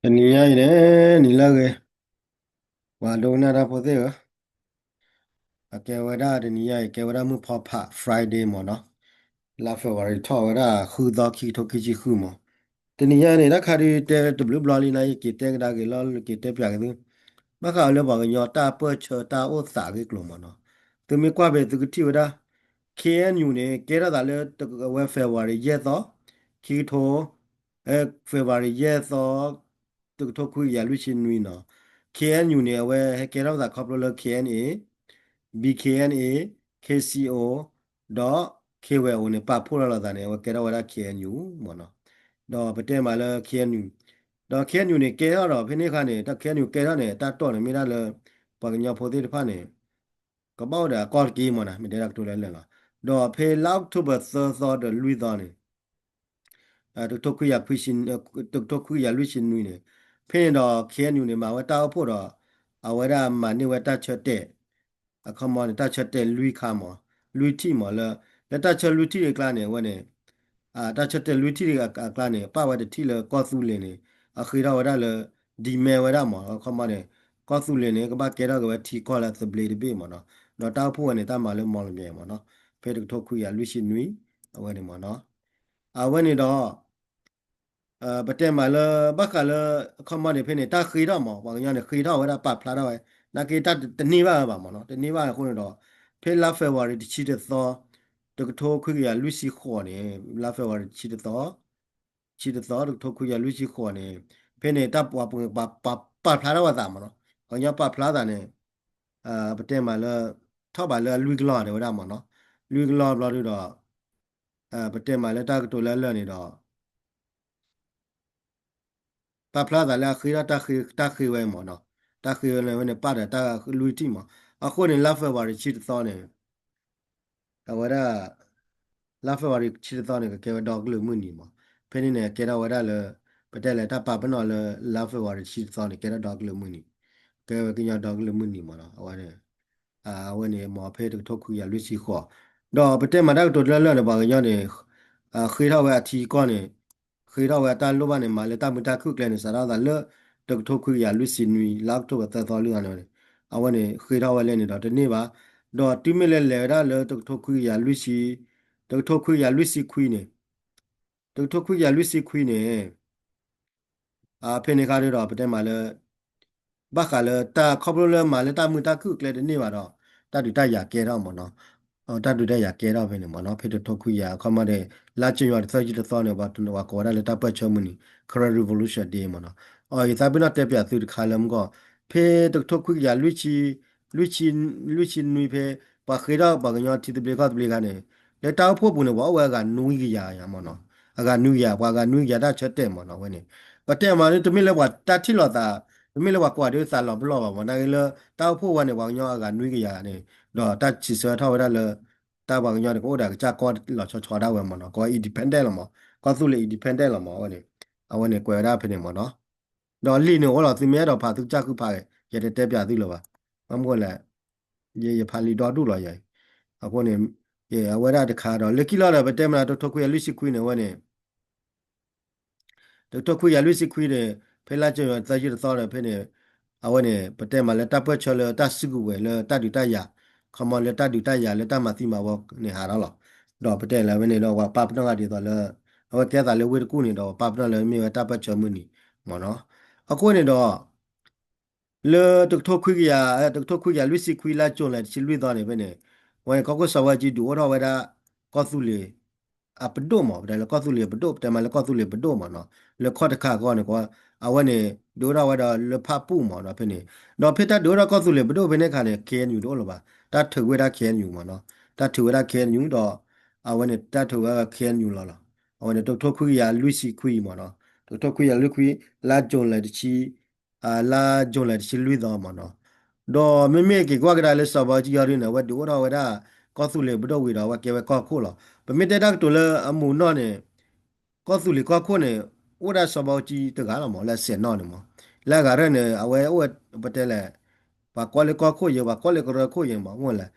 တနံၤညါအံၤန့ၣ် နံၤလၢအဂ့ၤ, ပှၤဒိကနၣ်တၢ်ဖိသ့ၣ်ဧၢ, အကဲဝဲဒၣ်တနံၤညါအံၤ ကဲဝဲဒၣ်မုၢ်ဖီဖး Friday မ့ၢ်နီၤ, လါ February ထီၣ်ဝဲဒၣ်ဃုသီ ခံကထိခံဆံဃုမ့ၢ်, တနံၤညါန့ၣ် တၢ်ခါဒုးတဲတဘျုးဘျီလံန့ၣ် ယက့ၤတဲကဒါက့ၤလီၤ က့ၤတဲပၠးက့ၤသု, ဘၣ်ဃးလၢပှၤကညီတၢ်ပၢၢ်ဆၢတၢ်အိၣ်သးအဂ့ၢ်အကျိၤမ့ၢ်နီၤ, သုမ့ၢ်ကွၢ်ဖဲသုကထံၣ်ဝဲဒၣ် K N U န့ၣ် ကဲထီၣ်သးလၢအဝဲ February ယဲၢ်သီ, ခံကထိ February ယဲၢ်သီ, တကထိခွံကယၤလွံၢ်ဆံနွံနီၤ, K N U န့ၣ် အဝဲဟဲကဲထီၣ်သးခီဖျိလၢ K N A, B K N A, K C O ဒီး K Y O န့ၣ် ပာ်ဖှိၣ်ထီၣ်လိာ်သးန့ၣ် အဝဲကဲထီၣ်ဝဲဒၣ် K N U မ့ၢ်နီၤ, ဒီးပတဲမးလၢ K N U, ဒီး K N U န့ၣ် ကဲထီၣ်ဒီး ဖဲန့ၣ်အခါန့ၣ် တၢ် K N U ကဲထီၣ်န့ၣ် တၢ်တီၢ်န့ၣ်မ့ၢ်ဒၣ်လၢ ပှၤကညီဖိသ့ၣ်တဖၣ်န့ၣ် ကဘၣ်အိၣ်ဒီးအကီၢ်တက့ၢ်မ့ၢ်နီၤ, မ့ၢ်တဲဒၣ်ကတိၤလၢလၢာ်လီၤ, ဒီးဖဲလါ October သၢသီဒီးလွံၢ်သီန့ၣ် တကထိခွံကယၤခွံဆံ, တကထိခွံကယၤလွံၢ်ဆံနွံန့ၣ်, ဖဲန့ၣ်ဒီး K N U န့ၣ် မၤဝဲတၢ်အိၣ်ဖှိၣ်ဒီး အဝဲဒၣ်မၤန့ၢ်ဝဲတၢ်ဆၢတဲာ်, အခီမီန့ၣ် တၢ်ဆၢတဲာ်လွံၢ်ခါမး, လွံၢ်ထံၣ်မးလၢ, လၢတၢ်ဆၢလွံၢ်ထံၣ်အကျါန့ၣ် အဝဲန့ၣ် တၢ်ဆၢတဲာ်လွံၢ်ထံၣ်အကျါန့ၣ် ပာ်ဝဲတထံၣ်လၢကီၢ်သူလ့ၤန့ၣ် အဃ့ထီၣ်ဝဲဒၣ်လၢ demand ဝဲဒၣ်မး, အခီမီန့ၣ် ကီၢ်သူလ့ၤန့ၣ် ကဘၣ်ကဲထီၣ်က့ၤဝဲထံကီၢ်လၢအသဘျ့တဘ့ၣ်မးနီၤ, ဒီးတၢ်အိၣ်ဖှိၣ်ဝဲန့ၣ် တၢ်မၤလၢ မီၣ်လမၠဲၣ် မးနီၤ, ဖဲတကထိခွံကယၤလွံၢ်ဆံနွံ အဝဲန့ၣ်မးနီၤ, အဝဲန့ၣ်ဒီး ပတဲမးလၢ ဘၣ်ဃးလၢ အခီမီန့ၣ် ဖဲန့ၣ် တၢ်ဃ့ထီၣ်မး ပှၤကညီန့ၣ် ဃ့ထီၣ်ဝဲဒၣ် ပာ်ဖျါထီၣ်ဝဲ နာ်က့တၢ်တန့ၢ်ဘၣ်ဝဲဘၣ်မးနီၤ, တန့ၢ်ဘၣ်အဃိန့ၣ်ဒီး ဖဲလါ February တဆံတသီ တကထိခွံကယၤလွံၢ်ဆံဃိးန့ၣ် လါ February တဆံတသီ တဆံတသီ တကထိခွံကယၤလွံၢ်ဆံဃိးန့ၣ် ဖဲန့ၣ် တၢ်ပှၤပှၤပာ်ဖျါထီၣ်ဝဲသးမးနီၤ, ပှၤကညီပာ်ဖျါသးန့ၣ် ပတဲမးလၢ ထီၣ်ဘးလၢအလွံၢ်ကလီၢ်တဲဝဲဒၣ်မးနီၤ, လွံၢ်ကလီၢ်ဘျီဒုဒီး ပတဲမးလၢတၢ်ကတိၤလၢလၢာ်န့ၣ်ဒီး ပာ်ဖျါသးလၢအဃ့ထီၣ်တၢ်ဃ့ဝဲမးနီၤ, တၢ်ဃ့ဝဲန့ၣ် ဝဲန့ၣ်ပာ်ဒီးတၢ်လွံၢ်ထံၣ်မး, အဃိန့ၣ် လါ February တဆံတသီန့ၣ် အဝဲဒၣ် လါ February တဆံတသီန့ၣ် ကကဲဝဲဒီကလုာ်မုၢ်နံၤမး, ဖဲန့ၣ်န့ၣ် ကဲထီၣ်ဝဲဒၣ်လၢ ပတဲလဲၣ်တၢ်ပာ်ပနီၣ်လၢ လါ February တဆံတသီန့ၣ် ကဲထီၣ်ဒီကလုာ်မုၢ်နံၤ, ကဲဝဲကညီဒီကလုာ်မုၢ်နံၤမးနီၤ, အဝဲန့ၣ် အဝဲန့ၣ်မ့ၢ်ဖဲတကထိခွံကယၤလွံၢ်ဆံဃိး, ဒီးပတဲမးတၢ်ကတိၤလၢလၢာ်န့ၣ် ပှၤကညီန့ၣ် ဃ့ထီၣ်ဝဲအထံအကီၢ်န့ၣ် ဃ့ထီၣ်ဝဲအတၢ်လိၣ်ဘၣ်န့ၣ် မၤလၢတၢ်မုာ်တၢ်ခုၣ်ကျဲန့ၣ် စးထီၣ်သးလၢ တကထိခွံကယၤလွံၢ်ဆံနွံ လါ October သၢသီလွံၢ်သီန့ၣ်, အဝဲန့ၣ် ဃ့ထီၣ်ဝဲလဲၣ်န့ၣ်ဒီးတန့ၢ်ဘၣ်, ဒီးတုၤမ့ၢ်လၢလဲၤဝဲဒၣ်လၢတကထိခွံကယၤလွံၢ်ဆံ, တကထိခွံကယၤလွံၢ်ဆံခွံန့ၣ်, တကထိခွံကယၤလွံၢ်ဆံခွံန့ၣ် ဖဲန့ၣ်ခါဒုဒီး ပတဲမးလၢ ဘၣ်ဃးလၢတၢ်ခီဖျိလၢမၤလၢတၢ်မုာ်တၢ်ခုၣ်ကျဲတန့ၢ်ဘၣ်ဒီး တၢ်ဒုးတၢ်ယၤကဲထီၣ်မးနီၤ, တၢ်ဒုးတၢ်ယၤကဲထီၣ်ဖဲန့ၣ်မးနီၤ, ဖဲတကထိခွံကယၤ အခီမီန့ၣ် လါ January သၢဆံတသီန့ၣ် ပှၤကိးဝဲဒၣ်လၢတၢ်ပၢၢ်ဆၢမုၢ်နံၤ Karen Revolution Day မးနီၤ, အယသးပ့ၤနီၣ်တဲပၠးသုတခါလၢမုၢ်ဂီၢ်, ဖဲတကထိခွံကယၤလွံၢ်ဆံ လွံၢ်ဆံ လွံၢ်ဆံနွံဖဲ ပှၤဃ့ထီၣ်ပှၤကညီထံသဘျ့ကီၢ်သဘျ့ခါန့ၣ် လၢတၢ်အိၣ်ဖှိၣ်ပူၤန့ၣ် ပှၤအိၣ်ဝဲအဂၤနွံကယၤယၤမးနီၤ, အဂၤနွံကယၤ ပှၤအဂၤနွံကယၤတၢ်ဆၢတဲာ်မးနီၤ, အဝဲန့ၣ် ပတဲမးလၢတမ့ၢ်လၢပှၤတၢ်ထံၣ်လိာ်သး, တမ့ၢ်လၢပှၤကွၢ်ဒုးသးလီၤပလီၢ်ဘၣ်မး, နာ်က့လၢတၢ်အိၣ်ဖှိၣ်ဝဲန့ၣ် ပှၤကညီအဂၤနွံကယၤန့ၣ် ဒီးတၢ်စံးဆၢထီၣ်ဝဲဒၣ်လၢ တၢ်ပှၤကညီန့ၣ် ကအိၣ်ဒီးကစၢ်ကီၢ်လီၤဆီဆီဒၣ်ဝဲမးနီၤ, ကီၢ် independent လီၤမး, ကီၢ်သူလ့ၤ independent လီၤမး, အဝဲန့ၣ် အဝဲန့ၣ်ကွဲးဝဲဒၣ်ဖဲန့ၣ်မးနီၤ, ဒီးလံာ်န့ၣ်အိၣ်လီၤ သုမ့ၢ်အဲၣ်ဒိးဖးသုကစၢ်ဃုဖး, ယတတဲပၠးသုလၢၤဘၣ်, ဘၣ်မနုၤလဲၣ် ယဖးလံာ်ဒီဒူၣ်လီၤယၤ, အဃိန့ၣ် အဝဲဒၣ်တခါဒီး လၢခံလီၤဒီး ပတဲမးလၢတကထိခွံကယၤလွံၢ်ဆံခွံန့ၣ် အဝဲန့ၣ် တကထိခွံကယၤလွံၢ်ဆံခွံန့ၣ် ဖဲလါ January သၢဆံတသီဒီး ဖဲန့ၣ် အဝဲန့ၣ် ပတဲမးလၢတၢ်ပၢၢ်ဆၢလၢတၢ်စုကဝဲၤလၢတၢ်ဒုးတၢ်ယၤ, ခီမီလၢတၢ်ဒုးတၢ်ယၤလၢတၢ်မၤသံမၤဝီန့ၣ်ဟးထီၣ်လီၤ, ဒီးပတဲလၢအဝဲန့ၣ်ဒီး ပှၤပာ်ပနီၣ်ဂၤဒ်သိးလၢ အဝဲကဲသးလၢဝ့ၢ်တကူၣ်န့ၣ်ဒီး ပာ်ပနီၣ်လၢမ့ၢ်ဝဲတၢ်ပၢၢ်ဆၢမုၢ်နံၤမးနီၤ, အဃိန့ၣ်ဒီး လၢတကထိခွံကယၤ, တကထိခွံကယၤလွံၢ်ဆံခွံလါ June လၢတဆံလွံၢ်သီန့ၣ် ဖဲန့ၣ် အဝဲန့ၣ် ကီၢ်ခိၣ်စီၤဘၣ်အူကၠံ ဒုးအိၣ်ထီၣ်ဝဲဒၣ် ကီၢ်သူလ့ၤ အပဒိၣ်မး, ပတဲလၢကီၢ်သူလ့ၤပဒိၣ်, ပတဲမးလၢကီၢ်သူလ့ၤပဒိၣ်မးနီၤ, လၢခီၣ်တခါအဂီၢ်န့ၣ် အဝဲန့ၣ် ဒုးအိၣ်ထီၣ်ဝဲဒီးလၢဖၣ်ပူၣ်မးနီၤ ဖဲန့ၣ်, ဒီးဖဲတၢ်ဒုးအိၣ်ထီၣ်ကီၢ်သူလ့ၤပဒိၣ်ဖဲန့ၣ်အခါန့ၣ် K N U တအိၣ်လၢၤဘၣ်, တၢ်ထုးဝဲဒၣ် K N U မးနီၤ, တၢ်ထုးဝဲဒၣ် K N U ဒီး အဝဲန့ၣ် တၢ်ထုးဝဲ K N U လီၤလီၤ, အဝဲန့ၣ် တကထိခွံကယၤလွံၢ်ဆံခွံမးနီၤ, တကထိခွံကယၤလွံၢ်ဆံခွံ လါ June လၢတဆံ လါ June လၢတဆံလွံၢ်သီမးနီၤ, ဒီးမ့မ့ၢ်က့ၤကွၢ်ကဒါလၢစီၤဘၣ်အူကၠံအီၤဒုန့ၣ် အဝဲဒုးအိၣ်ထီၣ်ဝဲဒၣ် ကီၢ်သူလ့ၤပဒိၣ်ဝံၤဒီး အဝဲကဲဝဲကီၢ်ခိၣ်လီၤ, ပမ့ၢ်တဲတၢ်ကတိၤလၢအမူးနီၢ်န့ၣ် ကီၢ်သူလ့ၤကီၢ်ခိၣ်န့ၣ် အိၣ်ဒၣ်စီၤဘၣ်အူကၠံတဂၤလီၤမး လၢအစဲးနီၣ်န့ၣ်မး, လၢအဂၤရဲၣ်န့ၣ် အဝဲအိၣ်ဝဲ ပတဲလဲၣ် ပှၤကိးလၢကီၢ်ခိၣ်ယဲၢ် ပှၤကိးလၢကရၢခိၣ်ယဲၢ်မး အိၣ်လဲၣ်,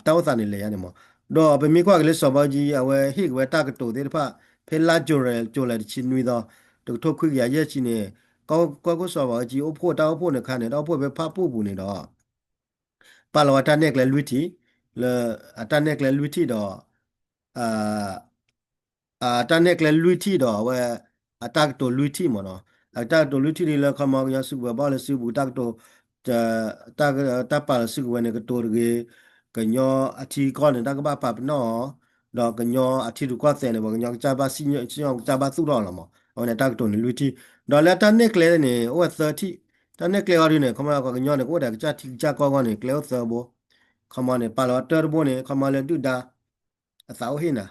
တၢ်အိၣ်သးန့ၣ်လဲၤယါန့ၣ်မး, ဒီးပမ့ၢ်ကွၢ်က့ၤလၢစီၤဘၣ်အူကၠံ အဝဲဟ့ၣ်က့ၤဝဲတၢ်ကတိၤသ့ၣ်တဖၣ် ဖဲလါ June လၢတဆံနွံသီ တကထိခွံကယၤယဲၢ်ဆံန့ၣ် ကီၢ်ခိၣ်စီၤဘၣ်အူကၠံအိၣ်ဖှိၣ် တၢ်အိၣ်ဖှိၣ်န့ၣ်ခါန့ၣ် တၢ်အိၣ်ဖှိၣ်ဖဲဖၣ်ပူၣ်ပူၤန့ၣ်ဒီး ပာ်လီၤဝဲတၢ်နဲၣ်ကျဲလွံၢ်ထံၣ်, လၢအတၢ်နဲၣ်ကျဲလွံၢ်ထံၣ်ဒီး အတၢ်နဲၣ်ကျဲလွံၢ်ထံၣ်ဒီးအဝဲ အတၢ်ကတိၤလွံၢ်ထံၣ်မ့ၢ်နီၤ, အတၢ်ကတိၤလွံၢ်ထံၣ်ဒ်လၢခီမီကညီစုကဝဲၤဘၣ်လၢစုပူၤ တၢ်ကတိၤ တၢ် တၢ်ပာ်လီၤစုကဝဲၤန့ၣ် ကတိၤတဂ့ၤ, ကညီအထံကီၢ်န့ၣ် တၢ်ကဘၣ်ပာ်ပနီၣ်အီၤ, ဒီးကညီအထံရူၢ်ကီၢ်သဲးန့ၣ် ပှၤကညီကစၢ်ဘၣ်စံၣ်ညီၣ်ကစၢ်ဘၣ်သူၣ်ထီၣ်လီၤမး, အဝဲန့ၣ်တၢ်ကတိၤန့ၣ်လွံၢ်ထံၣ်, ဒီးလၢတၢ်နဲၣ်ကျဲန့ၣ် အိၣ်ဝဲသၢထံၣ်, တၢ်နဲၣ်ကျဲအီၤဒ်န့ၣ် ခီမီပှၤကညီန့ၣ် ကအိၣ်ဒီးကစၢ်ထံကစၢ်ကီၢ်အဂီၢ်န့ၣ် ကျဲအိၣ်သၢဘိ, ခီမီန့ၣ် ပာ်လီၤဝဲတၢတဘိန့ၣ် ခီမီလၢဒုၣ်ဒါ အသးအိၣ်ဟ့ၣ်နၤ,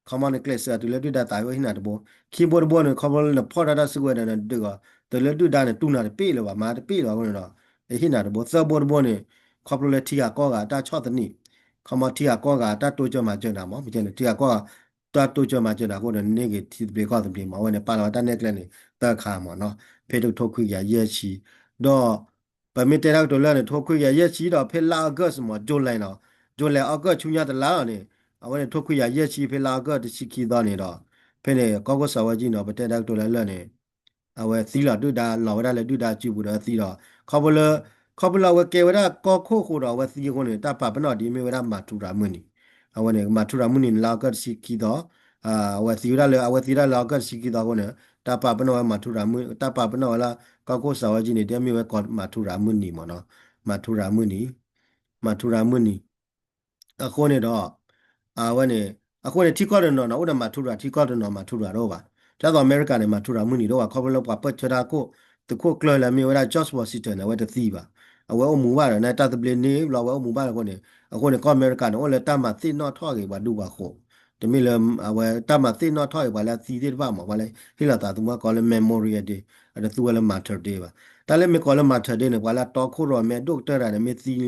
ခီမီန့ၣ် ကျဲးစၢးတုၤလၢဒုၣ်ဒါသးအိၣ်ဟ့ၣ်နၤတဘိ, ခံဘိတဘိန့ၣ် ခီဖျိလၢနဖီၣ်တၢ်တၢ်စုကဝဲၤဒီးနဒုးအီၤ တုၤလၢဒုၣ်ဒါန့ၣ် တူၢ်နၤတပ့ၢ်လၢၤဘၣ် မၤတပ့ၢ်လၢၤဘၣ်အဃိန့ၣ်ဒီး ဟ့ၣ်နၤတဘိ, သၢဘိတဘိန့ၣ် ခီဖျိလၢထံဂၤကီၢ်ဂၤတၢ်ဆီၣ်သနံး, ခီမီထံဂၤကီၢ်ဂၤတၢ်တိစၢၤမၤစၢၤနၤမး, မ့ၢ်န့ၣ် ထံဂၤကီၢ်ဂၤ တၢ်တိစၢၤမၤစၢၤနၤအဃိန့ၣ် န့ၢ်က့ၤထံသဘျ့ကီၢ်သဘျ့မး, အဝဲန့ၣ် ပာ်လီၤဝဲတၢ်နဲၣ်ကျဲန့ၣ် သၢခါမးနီၤ, ဖဲတကထိခွံကယၤယဲၢ်ဆံ, ဒီး ပမ့ၢ်တဲတၢ်ကတိၤလၢန့ၣ် ထိခွံကယၤယဲၢ်ဆံဒီး ဖဲလါအီကူးမး July နီၤ, July အီကူးဆူညါတလါလီၤန့ၣ် အဝဲန့ၣ် ထိခွံကယၤယဲၢ်ဆံ ဖဲလါအီကူးတဆံခံသီန့ၣ်ဒီး ဖဲန့ၣ် ကီၢ်ခိၣ်စီၤဝဲကၠံနီၤ ပတဲတၢ်ကတိၤလၢလၢန့ၣ် အဝဲသံလီၤဒုၣ်ဒါ လီၤဝဲဒၣ်လၢဒုၣ်ဒါစုပူၤဒီးသံဒီး ခီဖျိလၢ ခီဖျိလၢအဝဲကဲဝဲဒၣ်ကီၢ်ခိၣ်အဃိဒီး အဝဲသံအဃိန့ၣ် တၢ်ပာ်ပနီၣ်ဒ်မ့ၢ်ဝဲဒၣ် မၤထူရၤမုၢ်နံၤ, အဝဲန့ၣ် မၤထူရၤမုၢ်နံၤန့ၣ် လါအီကူးတဆံခံသီ အဝဲသံဝဲဒၣ်လၢ အဝဲသံဝဲဒၣ်လၢအီကူးတဆံခံသီအဃိန့ၣ် တၢ်ပာ်ပနီၣ်ဝဲမၤထူရၤမုၢ် တၢ်ပာ်ပနီၣ်ဝဲလၢ ကီၢ်ခိၣ်စီၤဝဲကၠံန့ၣ် ဒ်မ့ၢ်ဝဲကီးမၤထူရၤမုၢ်နံၤမးနီၤ, မၤထူရၤမုၢ်နံၤ မၤထူရၤမုၢ်နံၤ အဃိန့ၣ်ဒီး အဝဲန့ၣ် အဃိန့ၣ် ထံကီၢ်တနီၤနီၤ အိၣ်ဒီးမၤထူရၤ ထံကီၢ်တနီၤမၤထူရၤတအိၣ်ဘၣ်, ဒ်သိးအမဲရကၤန့ၣ် မၤထူရၤမုၢ်နံၤတအိၣ်ဘၣ် ခီဖျိလၢပှၤပၢၢ်ဆၢတၢ်ခိၣ် သုးခိၣ်ကျၢၢ်လၢမ့ၢ်ဝဲဒၣ် George Washington န့ၣ် အဝဲတသံဘၣ်, အဝဲအိၣ်မူဘၣ်ဒီး နတၢ်သဘျ့န့ၣ်ဘျီ အဝဲအိၣ်မူဘၣ်အဃိန့ၣ်, အဃိန့ၣ် ကီၢ်အမဲရကၤန့ၣ် အိၣ်လၢတၢ်မၤသ့ၣ်နီၣ်ထီၣ်က့ၤပှၤဒူပှၤဃိး, တမ့ၢ်လၢ အဝဲတၢ်မၤသ့ၣ်နီၣ်ထီၣ်က့ၤပှၤလၢအသံသ့ၣ်တဖၣ်မး ပှၤလၢဟ့ၣ်လီၤသးသမူကိးလၢ Memorial Day အတသူဝဲလၢ Martyr Day ဘၣ်, တၢ်လၢမ့ၢ်ကိးလၢ Martyr Day န့ၣ် ပှၤလၢအတီခိၣ်ရိၣ်မဲဒိၣ်ကတၢၢ်တဂၤန့ၣ် မ့ၢ်သံန့ၣ်ဒီး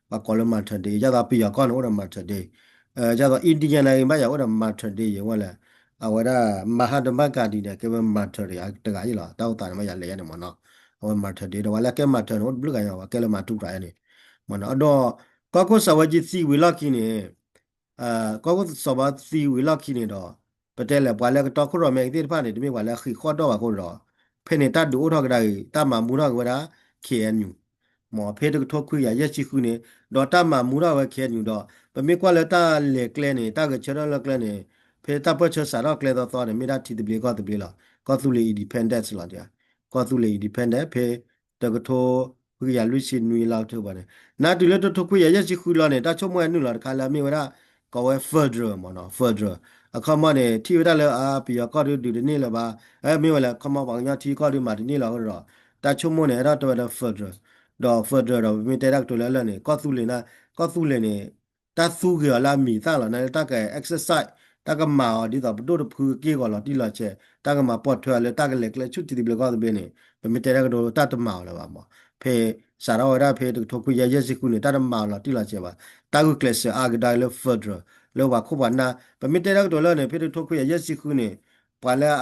ပှၤကိးလၢ Martyr Day, ဒ်သိးပယီၤကီၢ်န့ၣ် အိၣ်ဒီး Martyr Day, ဒ်သိး Indian န့ၣ် ဘၣ်ယၤအိၣ်ဒီး Martyr Day ယဝဲလဲၣ်, အဝဲဒၣ် Mahatma Gandhi န့ၣ် ကဲဝဲ Martyr Day တဂၤအံၤလီၤ, တၢ်အိၣ်သးန့ၣ် မ့ၢ်ယၤလဲၤယါန့ၣ်မးနီၤ, အဝဲ Martyr Day ဒီးပှၤလၢကဲ Martyr န့ၣ် အိၣ်တဘျုးဂၤညါ ပှၤကဲလၢ မၤထူရၤယါန့ၣ်, မးနီၤ, ဒီး ကီၢ်ခိၣ်စီၤဝဲကၠံသံဝံၤလီၢ်ခံန့ၣ် ကီၢ်ခိၣ်စီၤဘၣ်သံဝံၤလီၢ်ခံန့ၣ်ဒီး ပတဲလဲၣ် ပှၤလၢကတီခိၣ်ရိၣ်မဲသ့ၣ်တဖၣ်န့ၣ် တမ့ၢ်ပှၤလၢအဃံးဃီၣ်ဒီၣ်ဘၣ်အဃိဒီး ဖဲန့ၣ်တၢ်ဒုးအိၣ်ထီၣ်ကဒါအံၤ တၢ်မၤမူထီၣ်က့ၤဝဲဒၣ် K N U မ့ၢ်ဖဲတကထိခွံကယၤယဲၢ်ဆံဃုန့ၣ် ဒီးတၢ်မၤမူထီၣ်ဝဲ K N U ဒီး ပမ့ၢ်ကွၢ်လၢတၢ်လဲၤကျဲန့ၣ် တၢ်ဂဲၤဆၢထၢၣ်လၢကျဲန့ၣ် ဖဲတၢ်ပၢၢ်ဆၢစးထီၣ်ကျဲသီသီန့ၣ် မ့ၢ်ဒၣ်ထံသဘျ့ကီၢ်သဘျ့လီၤ. ကီၢ်သူလ့ၤ independence လီၤ. ကီၢ်သူလ့ၤ independence ဖဲ တကထိခွံကယၤလွံၢ်ဆံနွံလါအီးထိဘၢၣ်န့ၣ် နၤတုၤလၢတကထိခွံကယၤယဲၢ်ဆံဃုလီၤန့ၣ် တၢ်ဆိကမိၣ်အနုာ်လီၤတခါလၢအမ့ၢ်ဝဲဒၣ် ကိးဝဲ federal မ့ၢ်နီၤ federal အခီမီန့ၣ် ထံၣ်ဝဲဒၣ်လၢအပယီၤကီၢ်ဒုးဒုးတန့ၢ်လၢၤဘၣ် မ့ၢ်ဝဲလၢခီမီပှၤကညီထံကီၢ်ဒုး မၤတန့ၢ်လၢၤအဃိဒီး တၢ်ဆိကမိၣ်န့ၣ် အဲၣ်ဒိးတဲဝဲလၢ federal ဒီး federal ဒီး ပမ့ၢ်တဲတၢ်ကတိၤလၢလၢာ်န့ၣ် ကီၢ်သူလ့ၤန့ၣ် ကီၢ်သူလ့ၤန့ၣ် တၢ်သူဂ့ၤအီၤလၢအမံၤသၣ်လီၤ နတၢ်က exercise တၢ်ကမၤအီၤဒ်သိးပဒိၣ်တဖုက့ၢ်ဂီၤလီၤတံၢ်လီၤဆဲး တၢ်ကမၤပိာ်ထွဲအီၤလၢတၢ်ကလဲၤကျဲဆူထံသဘျ့ကီၢ်သဘျ့န့ၣ် ပမ့ၢ်တဲတၢ်ကတိၤတၢ်တမၤအီၤလၢၤဘၣ်မး ဖဲ စးထီၣ်ဝဲဒၣ်ဖဲတကထိခွံကယၤယဲၢ်ဆံဃုန့ၣ် တၢ်တမၤအီၤလီၤတံၢ်လီၤဆဲးဘၣ် တၢ်ဂုာ်ကျဲးစၢးအါကဒါလၢ federal လၢပှၤခိၣ်ပှၤနၢ် ပမ့ၢ်တဲတၢ်ကတိၤလၢန့ၣ် ဖဲတကထိခွံကယၤယဲၢ်ဆံဃုန့ၣ် ပှၤလၢ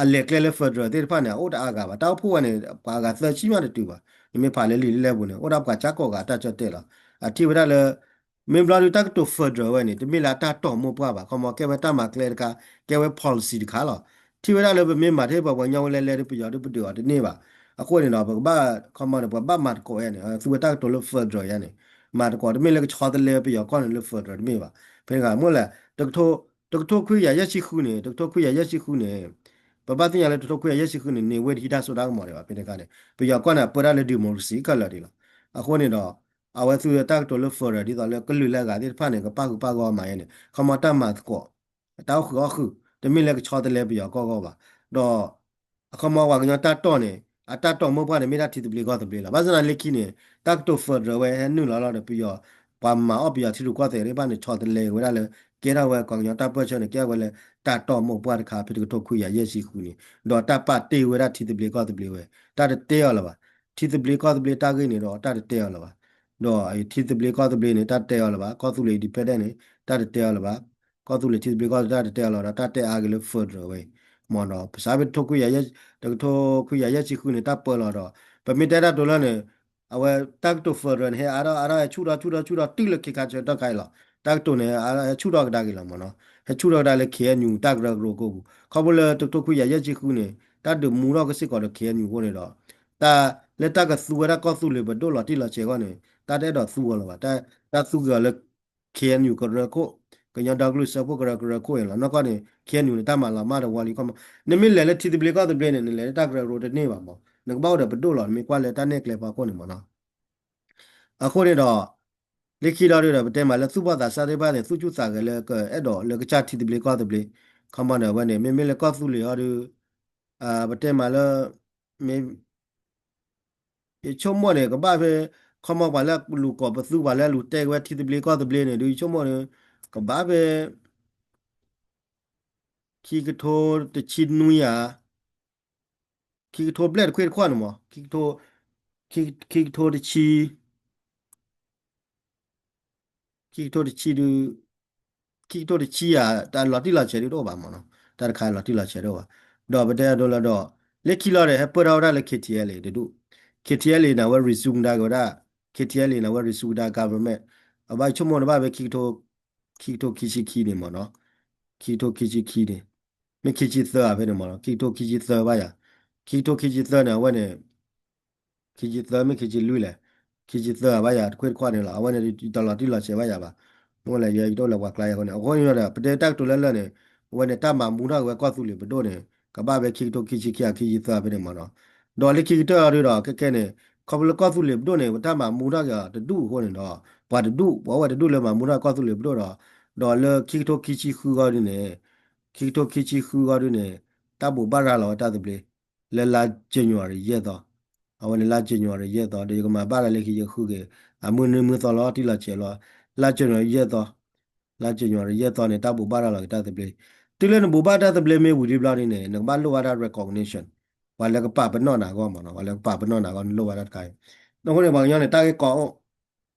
အလဲၤကျဲလၢ federal သ့ၣ်တဖၣ်န့ၣ် အအိၣ်တအါဂၤဘၣ် တၢ်အိၣ်ဖှိၣ်ဝဲန့ၣ် ပှၤအဂၤသၢဆံမးတတုၤဘၣ် နမ့ၢ်ဖးလၢလံာ်လၢလဲၢ်ပူၤန့ၣ် အိၣ်ဒၣ်ပှၤကၠါကိးဂၤတၢ်ကၠီၣ်တဲၣ်လီၤ အထံၣ်ဝဲဒၣ်လၢ မ့ၢ်ဘျီဒုးတၢ်ကတိၤ federal ဝဲန့ၣ် တမ့ၢ်လၢအတၢ်တီၢ်မိၢ်ပှၢ်ဘၣ် ခီမီကဲဝဲတၢ်မၤကျဲတခါ ကဲဝဲ policy တခါလီၤ ထံၣ်ဝဲဒၣ်လၢပမ့ၢ်မၤထဲပှၤပှၤကညီဝဲလဲၤလဲၤဒုးပယီၤဒုးပဒုးအီၤတန့ၢ်ဘၣ် အဃိန့ၣ်ဒီး ပကဘၣ် ခီမီန့ၣ် ပှၤဘၣ်မၤသကိးဝဲန့ၣ် သူဝဲတၢ်ကတိၤလၢ federal ယါန့ၣ် မၤသကိးတမ့ၢ်လၢကဆီတလဲပယီၤကီၢ်န့ၣ်လၢ federal တမ့ၢ်ဘၣ် ဖဲန့ၣ်မ့ၢ်လဲၣ် တကထိခွံကယၤယဲၢ်ဆံဃုန့ၣ် တကထိခွံကယၤယဲၢ်ဆံဃုန့ၣ် ပဘၣ်သ့ၣ်ညါလၢတကထိခွံကယၤယဲၢ်ဆံဃုန့ၣ် န့ၢ်ဝ့ၢ်တဟံးတၢ်စိတၢ်ကမီၤဒံးဘၣ် ဖဲန့ၣ်အခါန့ၣ် ပယီၤကီၢ်န့ၣ် အပၢတၢ်လၢ democracy ခဲလၢာ်ဒံးလီၤ အဃိန့ၣ်ဒီး အဝဲသူတၢ်ကတိၤလၢ federal ဒ်သိးလၢကလုာ်လၢအဂၤသ့ၣ်တဖၣ်န့ၣ် ကပၣ်ဃုာ်ပၣ်ဂီၢ်မးယါန့ၣ် ခီမီတၢ်မၤသကိး တၢ်အိၣ်ဃုာ်အီၣ်ဃုာ် တမ့ၢ်လၢကဆီတလဲပယီၤကီၢ်ဂီၢ်ဘၣ် ဒီး အခီမီပှၤကညီတၢ်တီၢ်န့ၣ် အတၢ်တီၢ်မိၢ်ပှၢ်န့ၣ် မ့ၢ်ဒၣ်ထံသဘျ့ကီၢ်သဘျ့လီၤ ဘၣ်ဆၣ်သနာ်က့လၢခံန့ၣ် တၢ်ကတိၤ federal ဝဲဟဲနုာ်လီၤလီၤဒီးပယီၤ ပှၤမၤအီၣ်ပယီၤထံရူၢ်ကီၢ်သဲးသ့ၣ်တဖၣ်န့ၣ် ဆီတလဲဝဲဒၣ်လၢ ကဲထီၣ်ဝဲပှၤကညီတၢ်ပၢၢ်ဆၢန့ၣ် ကဲထီၣ်ဝဲလၢတၢ်တီၢ်မိၢ်ပှၢ်တခါ ဖဲတကထိခွံကယၤယဲၢ်ဆံဃုန့ၣ် ဒီးတၢ်ပာ်တ့ၢ်ဝဲဒၣ်ထံသဘျ့ကီၢ်သဘျ့ဝဲ တၢ်တတဲအီၤလၢၤဘၣ် ထံသဘျ့ကီၢ်သဘျ့တၢ်ဂ့ၢ်န့ၣ်ဒီးတၢ်တတဲအီၤလၢၤဘၣ် ဒီးထံသဘျ့ကီၢ်သဘျ့န့ၣ် တၢ်တတဲအီၤလၢၤဘၣ် ကီၢ်သူလ့ၤ independent န့ၣ် တၢ်တတဲအီၤလၢၤဘၣ် ကီၢ်သူလ့ၤထံသဘျ့ကီၢ်သဘျ့တၢ်တတဲအီၤလၢၤဒီး တၢ်တဲအါက့ၤလၢ federal ဝဲ မ့ၢ်ဒီး ပစးဖဲတကထိခွံကယၤယဲၢ်ဆံဃုန့ၣ် တၢ်ပၢလီၤဒီး ပမ့ၢ်တဲတၢ်ကတိၤလၢန့ၣ် အဝဲတၢ်ကတိၤ federal န့ၣ် ဟဲအါထီၣ်အါထီၣ် ဟဲဆူၣ်ထီၣ်ဆူၣ်ထီၣ်ဆူၣ်ထီၣ်တုၤလၢခဲခါဆၢကတီၢ်ခါအံၤလီၤ တၢ်ကတိၤန့ၣ် ဟဲဆူၣ်ထီၣ်ကဒါက့ၤလီၤမ့ၢ်နီၤ, ဟဲဆူၣ်ထီၣ်ကဒါလၢ ခ့ၣ်အဲၣ်ယူၣ် တၢ်ကရၢကရိကိးပူၤ, ခီဖျိလၢတကထိခွံကယၤယဲၢ်ဆံဃုန့ၣ် တၢ်ဒုးမူထီၣ်က့ၤစ့ၢ်ကီးဒီး ခ့ၣ်အဲၣ်ယူၣ် အဃိန့ၣ်ဒီး တၢ်လၢတၢ်ကသူဝဲဒၣ်ကီၢ်သူလ့ၤပဒိၣ်လီၤတံၢ်လီၤဆဲးအဂီၢ်န့ၣ် တၢ်တအဲၣ်ဒိးသူအီၤလၢၤဘၣ်, တၢ်သူက့ၤအီၤလၢ ခ့ၣ်အဲၣ်ယူၣ် ကရၢခိၣ်, ကညီဒီကလုာ်စၢဖှိၣ်ကရၢကရိခိၣ်အံၤလီၤ. နီၢ်ကီၢ်န့ၣ် ခ့ၣ်အဲၣ်ယူၣ် န့ၣ် တၢ်မၤလီၤမၢ်တဝီလံကီၢ်မး, နမ့ၢ်လဲၤလၢထံသဘျ့ကီၢ်သဘျ့န့ၣ် နလဲၤလၢတၢ်ကရၢကရိတန့ၢ်ဘၣ်မး, နကဘၣ်အိၣ်ဒီးပဒိၣ်လီၤ, နမ့ၢ်ကွၢ်လၢတၢ်နဲၣ်ကျဲဖီခိၣ်န့ၣ်မ့ၢ်နီၤ. အဃိန့ၣ်ဒီး လၢခံဒီးဒုဒီး ပတဲမးလၢသူၣ်ဘီၣ်သးစၢ်သ့ၣ်တဖၣ်န့ၣ် သူၣ်ဆူၣ်သးဂဲၤလၢကအဲၣ်ဒိးလၢကစၢ်ထံသဘျ့ကီၢ်သဘျ့, ခီမီန့ၣ် အဝဲန့ၣ် မ့မ့ၢ်လၢကီၢ်သူလ့ၤအီၤဒု ပတဲမးလၢ မ့ၢ် ယဆိကမိၣ်န့ၣ် ကဘၣ်ဖဲ ခီမီပှၤလၢအလူၤကိးပသူ ပှၤလၢအလူၤတဲက့ၤဝဲထံသဘျ့ကီၢ်သဘျ့န့ၣ် ဒုယဆိကမိၣ်န့ၣ် ကဘၣ်ဖဲ ခံကထိတဆံနွံဧါ, ခံကထိဘျဲၣ်တခွ့ၣ်တခွ့ၣ်န့ၣ်မး, ခံကထိ ခံကထိတဆံ ခံကထိတဆံဒု ခံကထိတဆံဧါ, တၢ်လီၤတံၢ်လီၤဆဲးဒုတအိၣ်ဘၣ်မ့ၢ်နီၤ, တၢ်တခါလီၤတံၢ်လီၤဆဲးတအိၣ်ဘၣ်. ဒီးပတဲအဒိလၢဒီး လၢခံလီၤဒီး ဟဲပၢၢ်ထီၣ်ဝဲဒၣ်လၢ ခ့ၣ်ထံၣ်အဲလ်အ့ တဒူၣ်, ခ့ၣ်ထံၣ်အဲလ်အ့န့ၣ် အဝဲ resume ကဒါက့ၤဝဲဒၣ်, ခ့ၣ်ထံၣ်အဲလ်အ့န့ၣ် အဝဲ resume ကဒါ government, အဘၣ်ဆိကမိၣ်န့ၣ်ဘၣ်ဖဲ ခံကထိခံဆံခံန့ၣ်မ့ၢ်နီၤ, ခံကထိခံဆံခံန့ၣ် မ့ၢ်ခံဆံသၢဧါဖဲန့ၣ်မ့ၢ်နီၤ, ခံကထိခံဆံသၢဘၣ်ယၤ, ခံကထိခံဆံသၢန့ၣ် အဝဲန့ၣ် ခံဆံသၢမ့ၢ်ခံဆံလွံၢ်လဲၣ်, ခံဆံသၢဧါဘၣ်ယၤ တခွ့ၣ်တခွ့ၣ်န့ၣ်လီၤ. အဝဲန့ၣ် တလီၤတံၢ်လီၤဆဲးဘၣ်ယၤဘၣ်, မ့ၢ်လဲၣ် ယဲယတအိၣ်လၢပှၤကျါယၤအဃိန့ၣ်, အဃိန့ၣ်ဒီး ပတဲတၢ်ကတိၤလၢလၢ်န့ၣ် အဝဲန့ၣ် တၢ်မၤမူထီၣ်က့ၤဝဲကီၢ်သူလ့ၤပဒိၣ်န့ၣ် ကဘၣ်ဖဲခံကထိခံဆံခံဧါ ခံဆံသၢဖဲန့ၣ်မ့ၢ်နီၤ. ဒီးလၢခံကတၢၢ်အီၤဒုဒီး ခဲခဲန့ၣ် ခီဖျိလၢကီၢ်သူလ့ၤပဒိၣ်န့ၣ် ပတၢ်မၤမူထီၣ်က့ၤအီၤတဒူၣ်အဃိန့ၣ်ဒီး ပှၤတဒူၣ် ပှၤအိၣ်ဝဲတဒူၣ်လၢမၤမူထီၣ်ကီၢ်သူလ့ၤပဒိၣ်ဒီး ဒီးလၢခံကထိခံဆံဃုအဂီၢ်ဒုန့ၣ် ခံကထိခံဆံဃုအဂီၢ်ဒုန့ၣ် တၢ်ဘိးဘၣ်ရၤလီၤဝဲတၢ်သဘျ့ လၢလါ January ယဲၢ်သီ, အဝဲန့ၣ်လါ January ယဲၢ်သီ ဒီးယကမၤဘၣ်တၢ်လၢခံယကဃုက့ၤ အမုၢ်နံၤမုၢ်သီလီၤတံၢ်လီၤဆဲးလီၤ, လါ January ယဲၢ်သီ, လါ January ယဲၢ်သီန့ၣ် တၢ်ဘိးဘၣ်ရၤလီၤက့ၤတၢ်သဘျ့, တုၤလၢနဘိးဘၣ်တၢ်သဘျ့မ့ၢ်ဝံၤလံဘျီဒုန့ၣ် နကဘၣ်လိၣ်ဘၣ်တၢ် recognition, ပှၤလၢကပာ်ပနီၣ်နၤအဂီၢ်မ့ၢ်နီၤ, ပှၤလၢကပာ်ပနီၣ်နၤအဂီၢ် နလိၣ်ဘၣ်တၢ်တခါအံၤ, အဃိန့ၣ် ပှၤကညီန့ၣ် တၢ်ဂ့ၢ်ကီအိၣ်